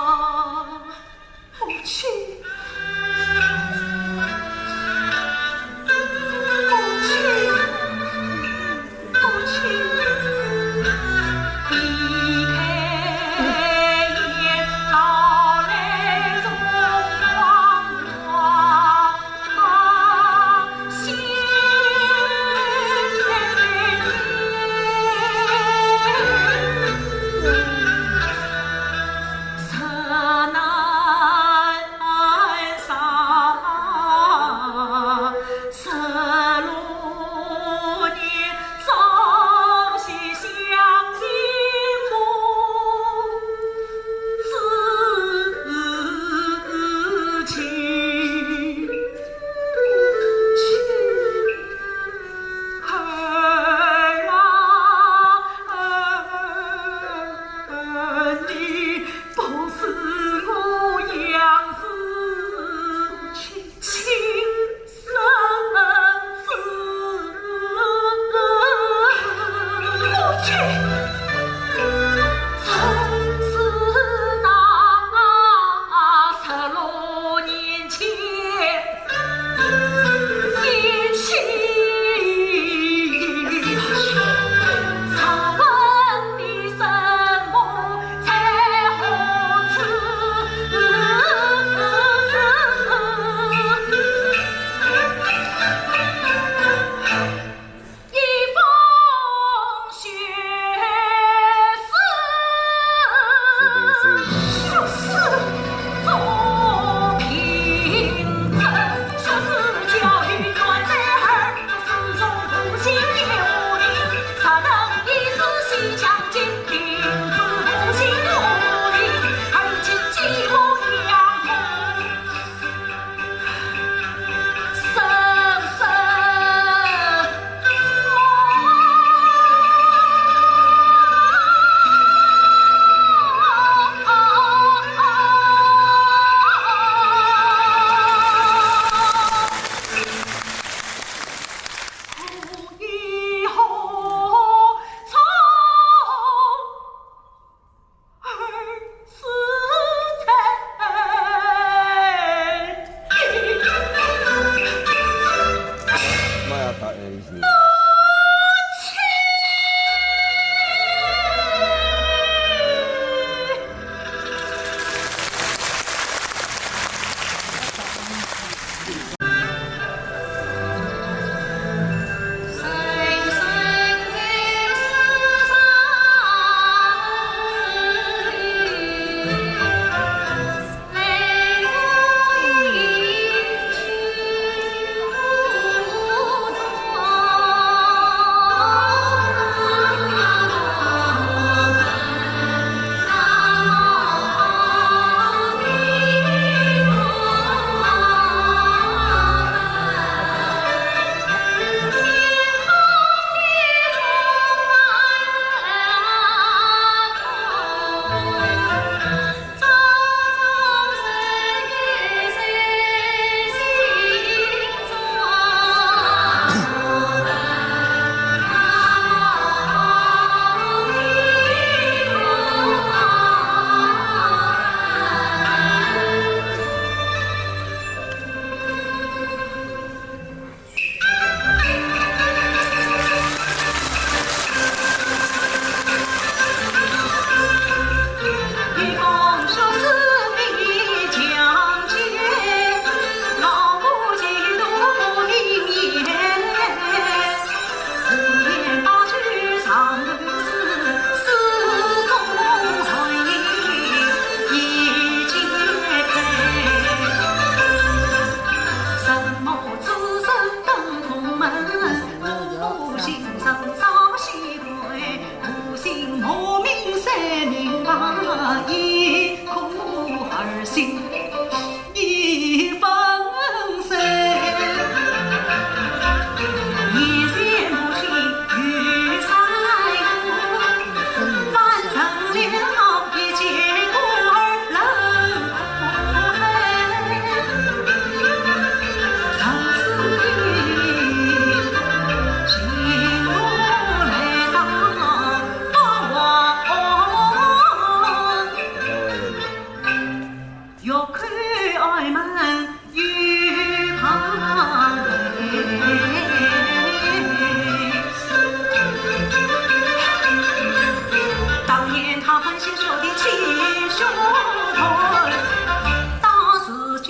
当时间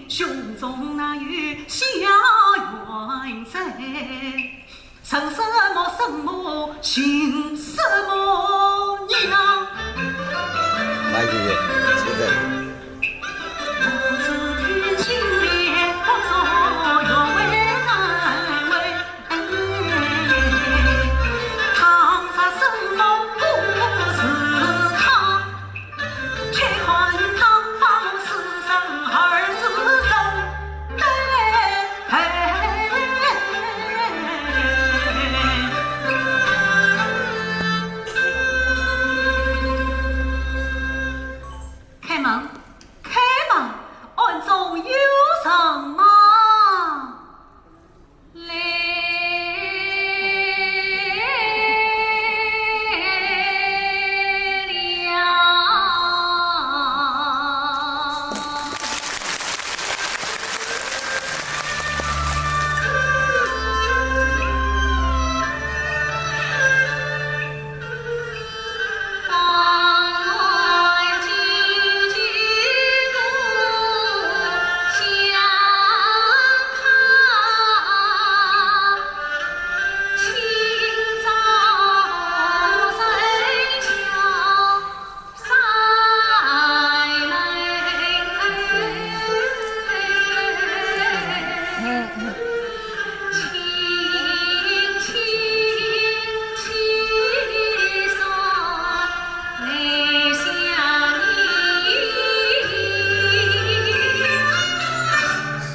胸中哪有小怨哉？生什么什么，姓什么呀？慢一点，现在。 开门，开门，暗中有人吗？来了。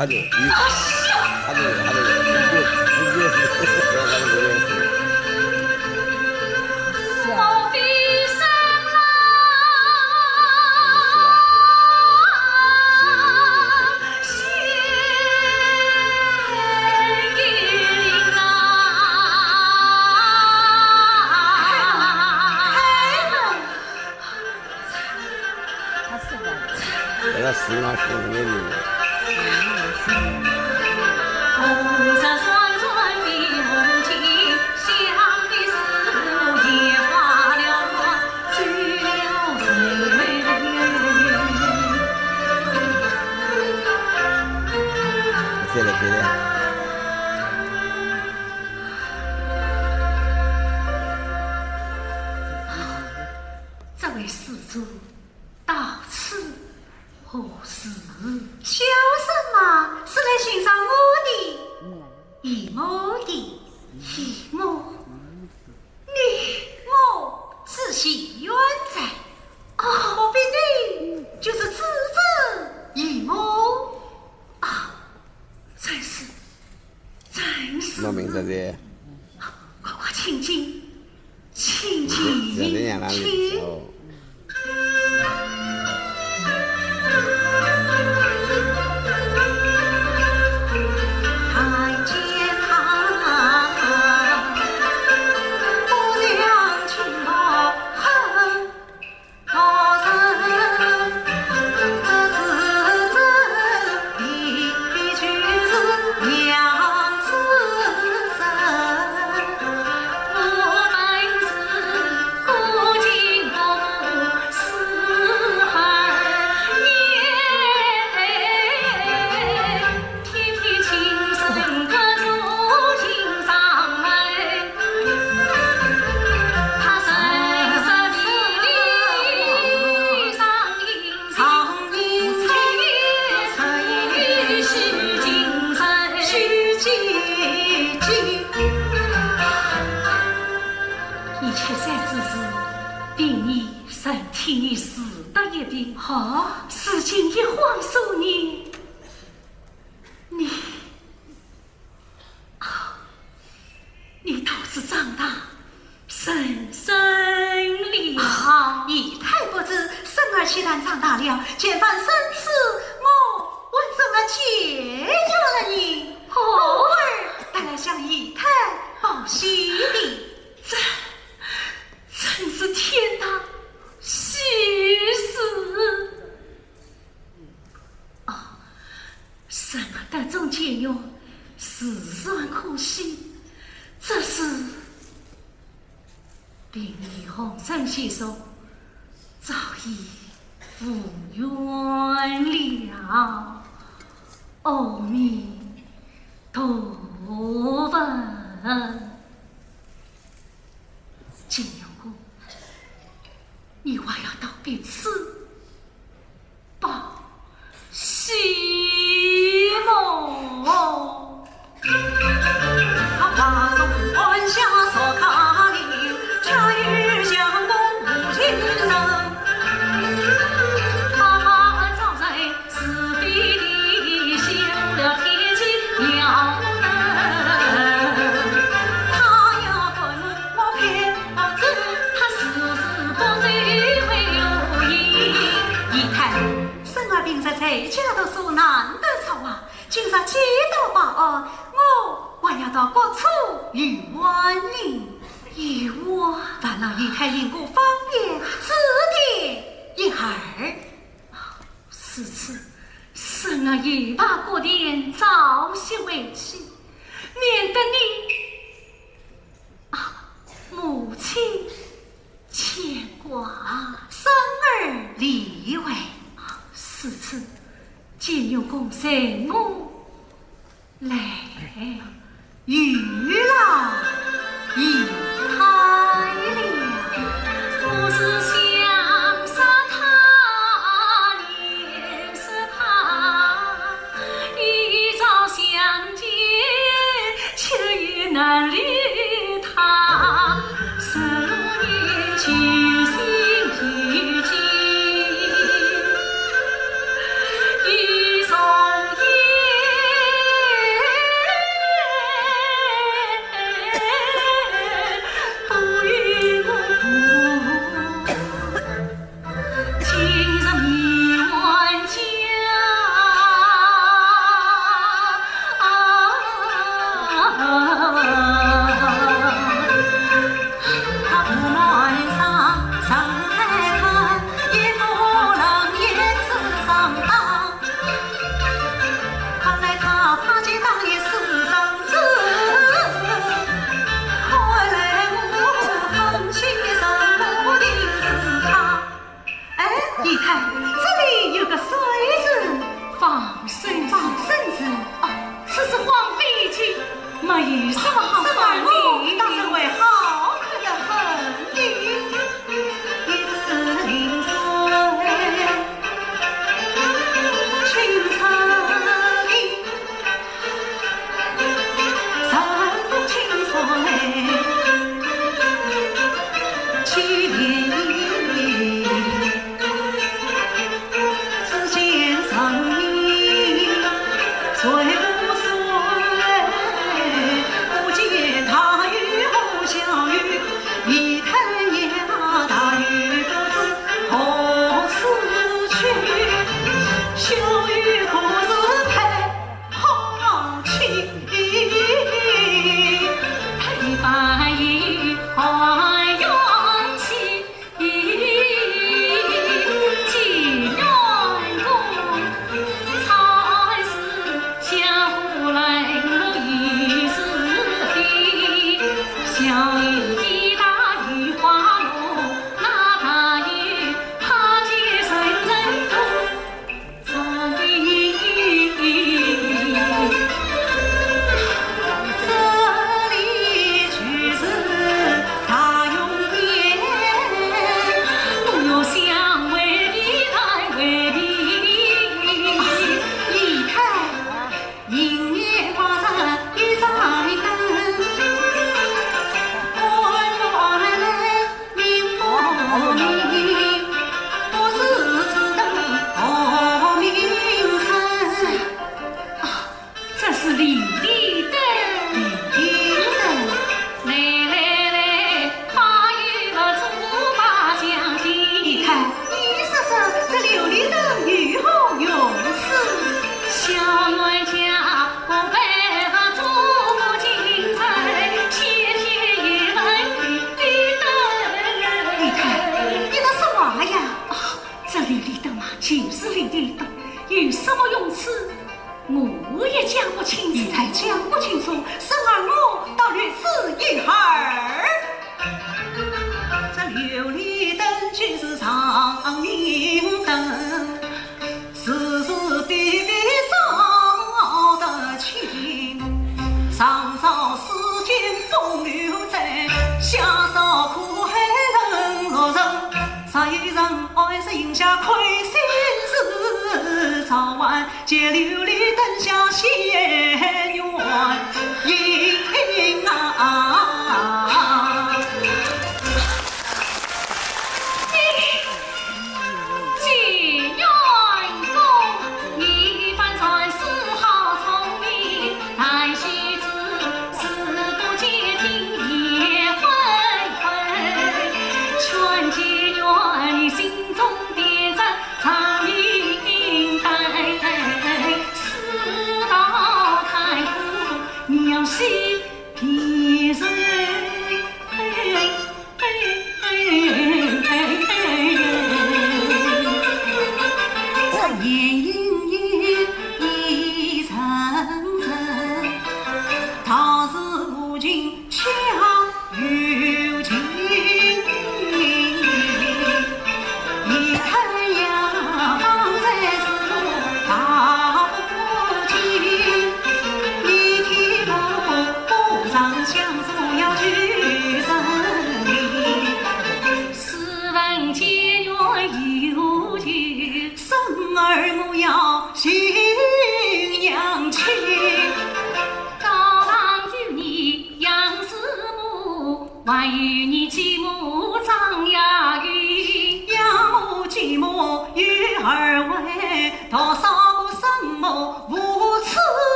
还得，还得，还得，直接，直接是，直接是。哎呀，是啊，是啊，是啊。 再来，再来。 这位施主到此何事？小生嘛，是来寻找我的姨母的。姨母，你我是前冤家，莫非你就是此子姨母？啊，正是，正是。弄明白的。快快请进。 请，请，请。你七岁之时，病已身体已死得一病。啊？如今一晃数年，你 啊，你到此长大，甚深哩。啊，姨太不知，孙儿岂然长大了，前番生死，我还怎么解决了你？哦。故而特来向姨太报喜的。这，真是天大喜事。 啊，什么得中解药，自然可喜，只是病已红尘稀疏，无缘了。阿弥陀佛。金牛公，你还要到彼此报喜么？ 姨太，孙儿平日在家读书难得出外，今日既到巴安，我还要到各处游玩呢。游玩？烦劳姨太因果方便指点一二。如此，孙儿又拜各店早些回去，免得你 啊，母亲牵挂。孙儿理会。如此，金牛公随我来。有劳姨太了。 哎，姨太，这里有个水字。放生字。放生字。哦，此字荒废已久，没有什么好看的。这个我当然会好看得很的。 这是琉璃灯。琉璃灯。来来来，快与佛祖拜将近。你看，你说说，这琉璃灯有何用处？ 姨太，你在说啥呀？啊，这琉璃灯嘛，就是琉璃灯，有什么用处，我也讲不清楚。姨太讲不清楚，孙儿我倒略知一二。这琉璃灯就是长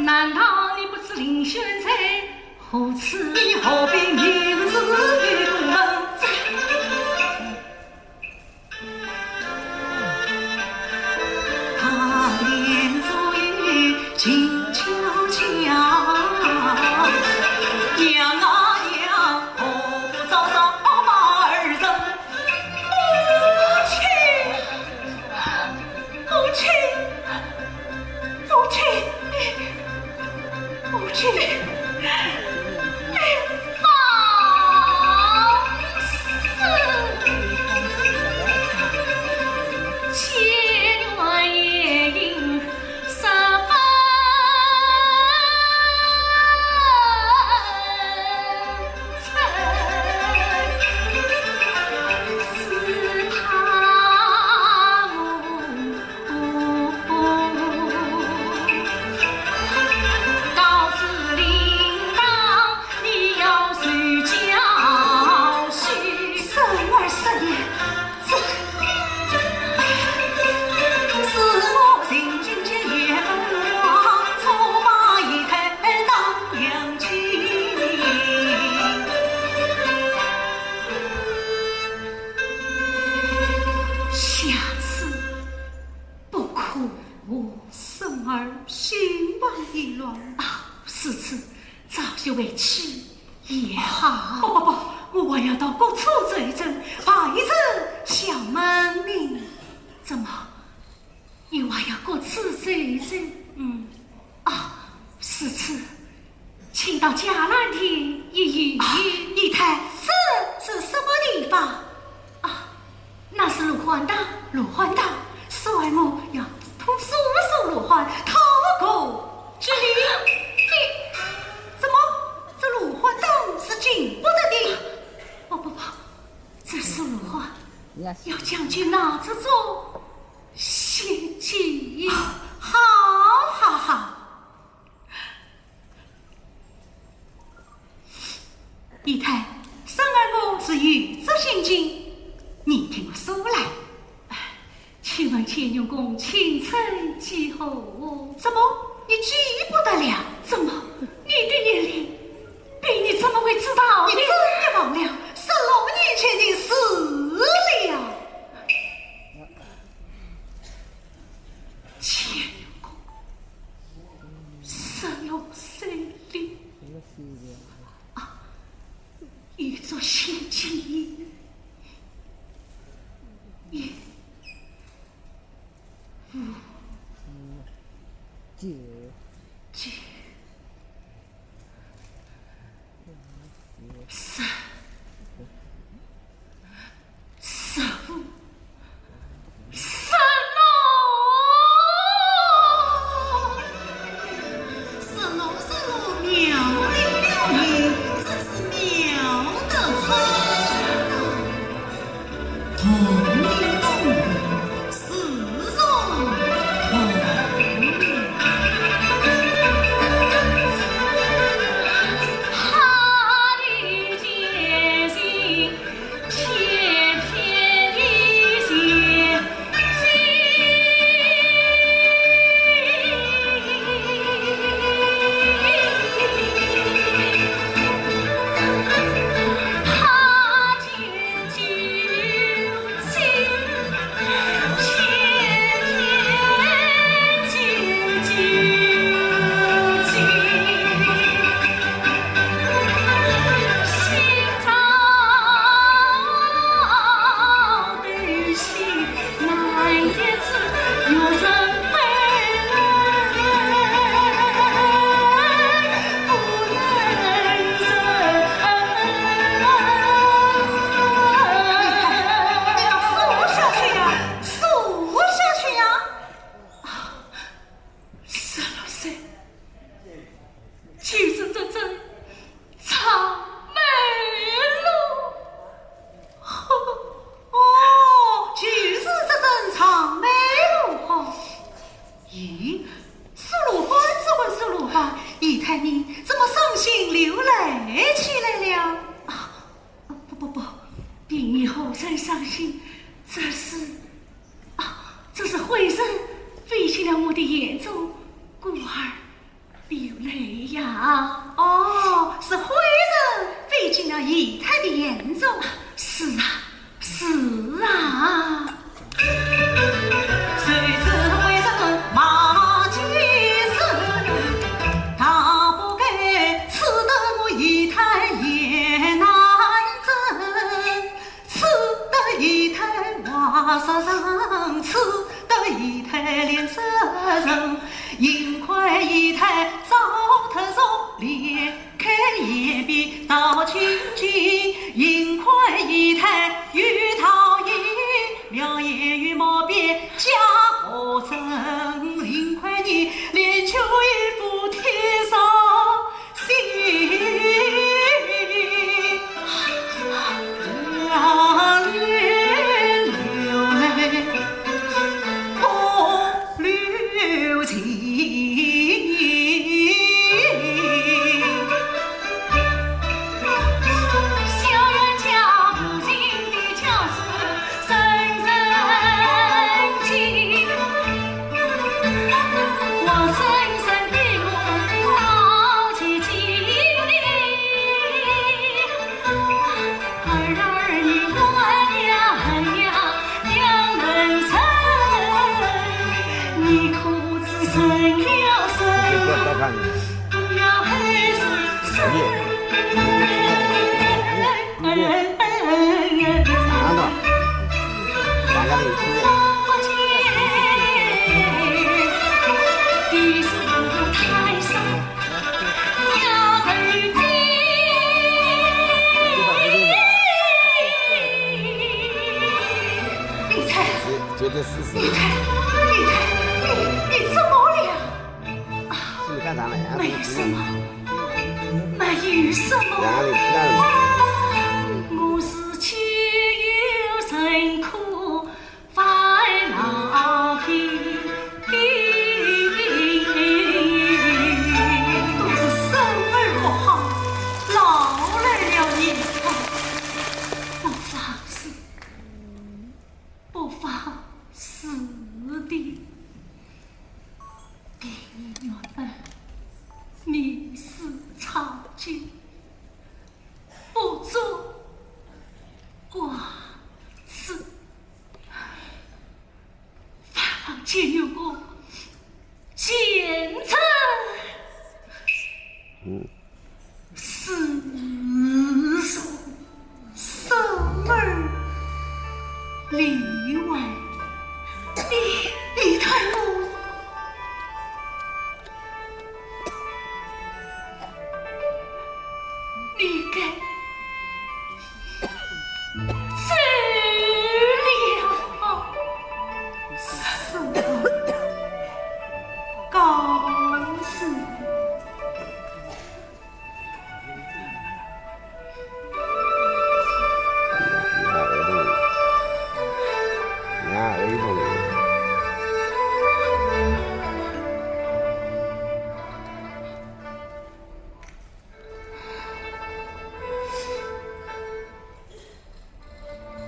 难道你不知林选在何处？你何必明知故问？下次不可。孙儿心烦意乱。啊，如此，早些回去也好。不不不，我还要到各处走一走，拜一尊小门面。怎么？ 你还要各处走一走？嗯。啊，如此，请到伽蓝殿一游。啊，姨太，这是什么地方？啊，那是罗汉堂。罗汉堂，孙儿我要托叔叔罗汉讨个吉利。你怎么？这罗汉堂是进不得的。不不不，这是罗汉，要将军拿着做 仙境。好，好，好。姨太，孙儿我是有这仙境，你替我说来。哎，请问乾隆公青春几何？怎么，你记不得了？怎么，你的年龄 比你怎么会知道的？你真的忘了十六年前的事了？乾隆公十六岁了。啊，有座仙境，也无。九。九。 三。同名同姓，师从同名。他的前行，偏偏的前行。 你快，你快，说下去呀，说下去呀！啊，十六岁，就是这阵长眉路。哦，就是这阵长眉路哈。咦，苏鲁班，只问苏鲁班，姨太你怎么伤心流泪起来了？啊，不不不，并没有何人伤心，这是，啊，这是灰尘飞进了我的眼中，故而 流泪呀。哦，是灰尘飞进了姨太的眼中。是啊，是啊。谁知灰尘漫结成，大不该刺得我姨太眼难睁。 刺得姨太话杀人，刺得姨太脸色沉，幸亏姨太早脱妆，裂开眼皮道情情，幸亏姨太有道义，描眼与毛笔加何成，幸亏你练就一副铁扇 心。你太，你太，你太，你，你怎么了？ 没什么，没有什么。我是岂有人可烦恼的？都是孙儿不好，劳累了你。不妨事，不妨事的。 爹娘们，民事操心，不做寡事。万望借由我前程，嗯。 是说孙儿例外，你，你待我，你该怎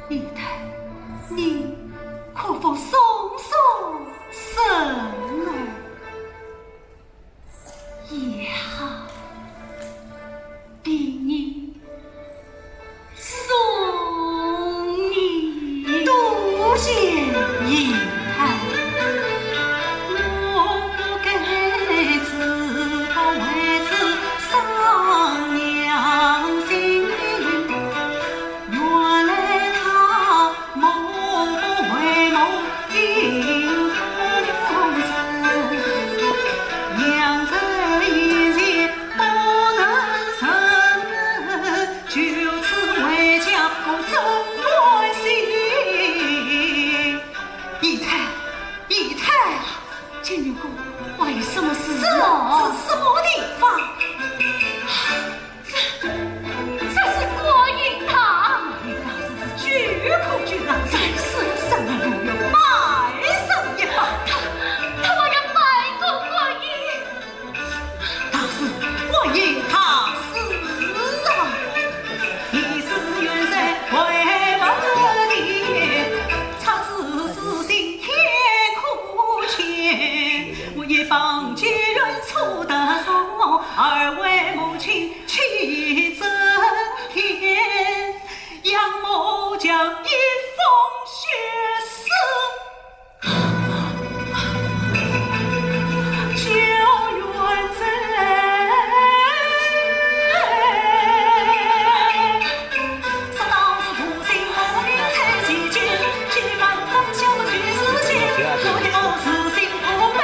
姨太，你可否松松神啊？也好，给你送你。多谢姨太。我不该自暴为自伤娘心。 原来他默不为目，因痛人，娘子一言不能忍，就此回家我怎安心？姨太，姨太，金牛哥，发生什么事？是哦，是什么地方？ 这，这是观音堂。你当时是巨苦巨难，三世三世不愿拜上一拜。他，他还要拜过观音。他是观音堂。是啊，你是远在回不的，差之四星天可见。我一旁结缘初得重逢，二位母亲 气震天，杨某将一封血书交与贼。说道是无心无意在其间，既然当下我举世间，我的母子心不悲。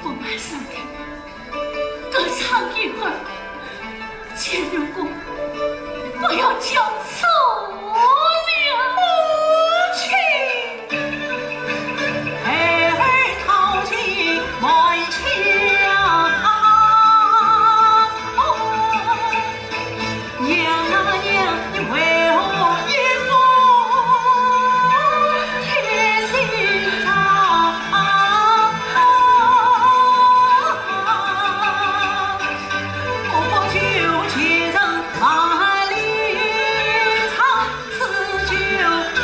我马上的歌唱一会儿，乾隆公，我要叫错了。母亲，孩儿讨情还乡。 娘啊娘，你为何一封天心肠？我不求前程万里长，只求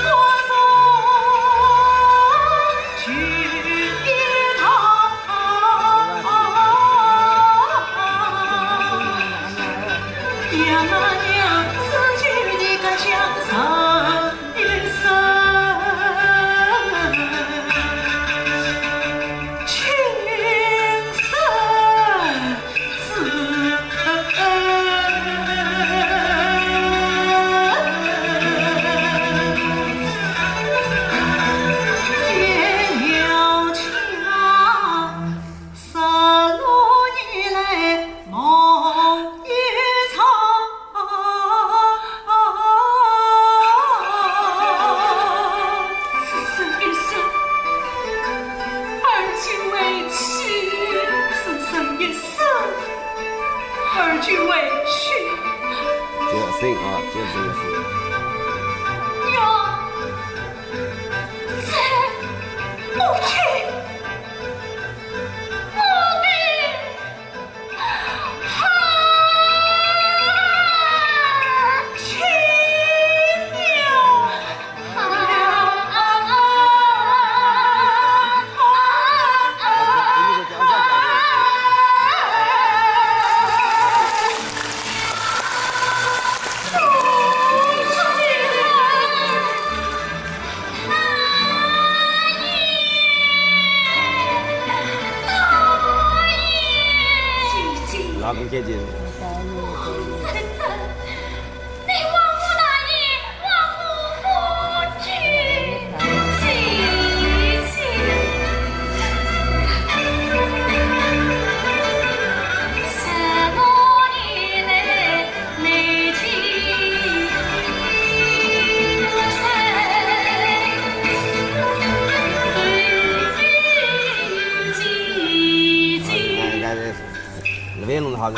我送去一趟。 娘啊娘，只求你个乡人一生，情深似海。 此生一世，儿君为妻。此生一世，儿君为妻。这样行啊，这样行。娘，这母亲，我的王真真，你还我大爷，还我夫君，谢谢。那边弄好了。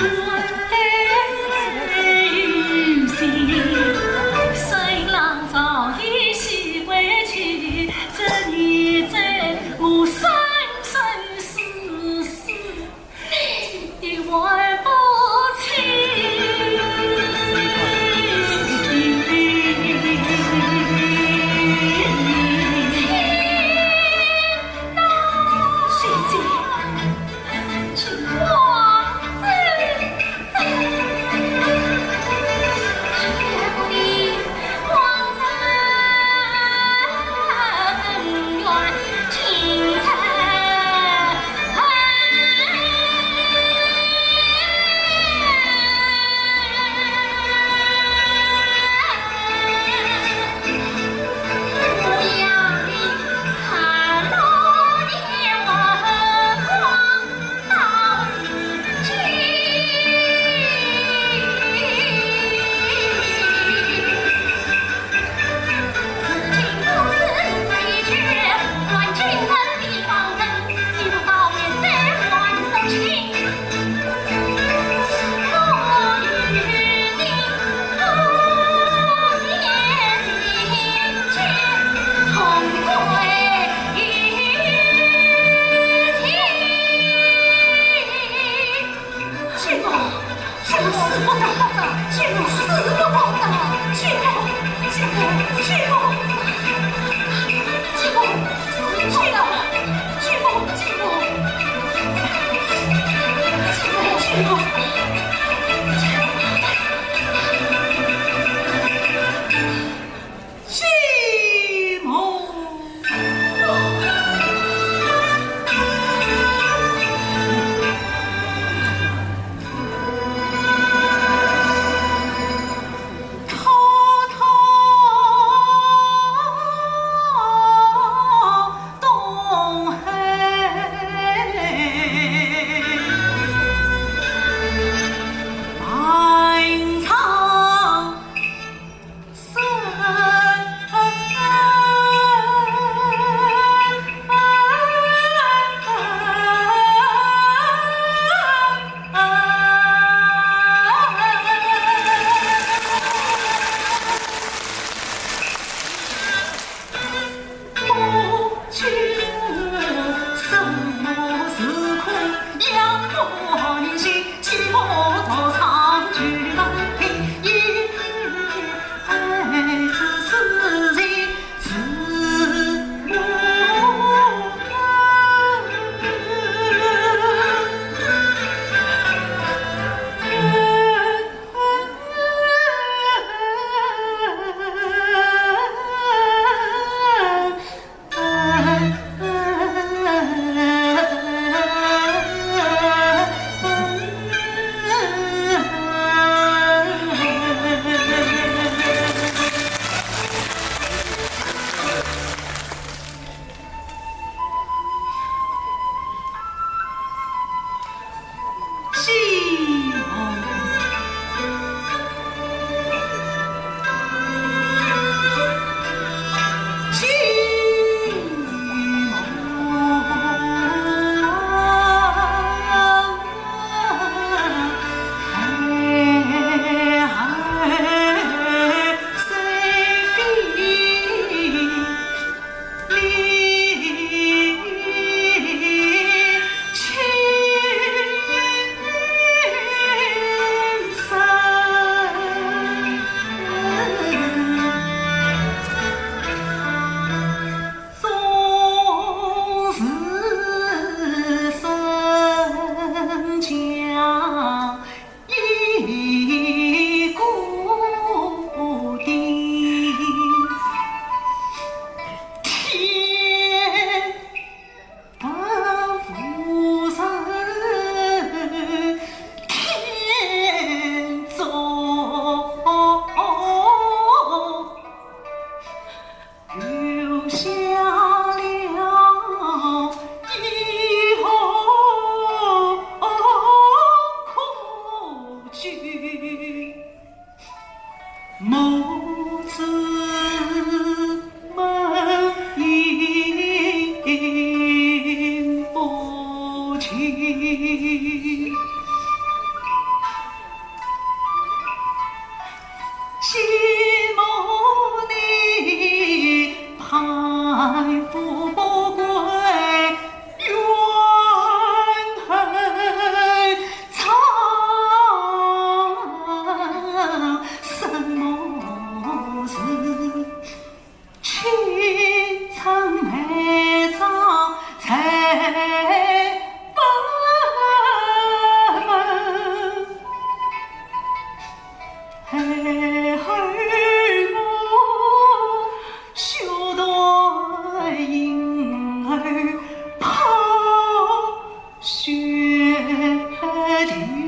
母子门音不尽。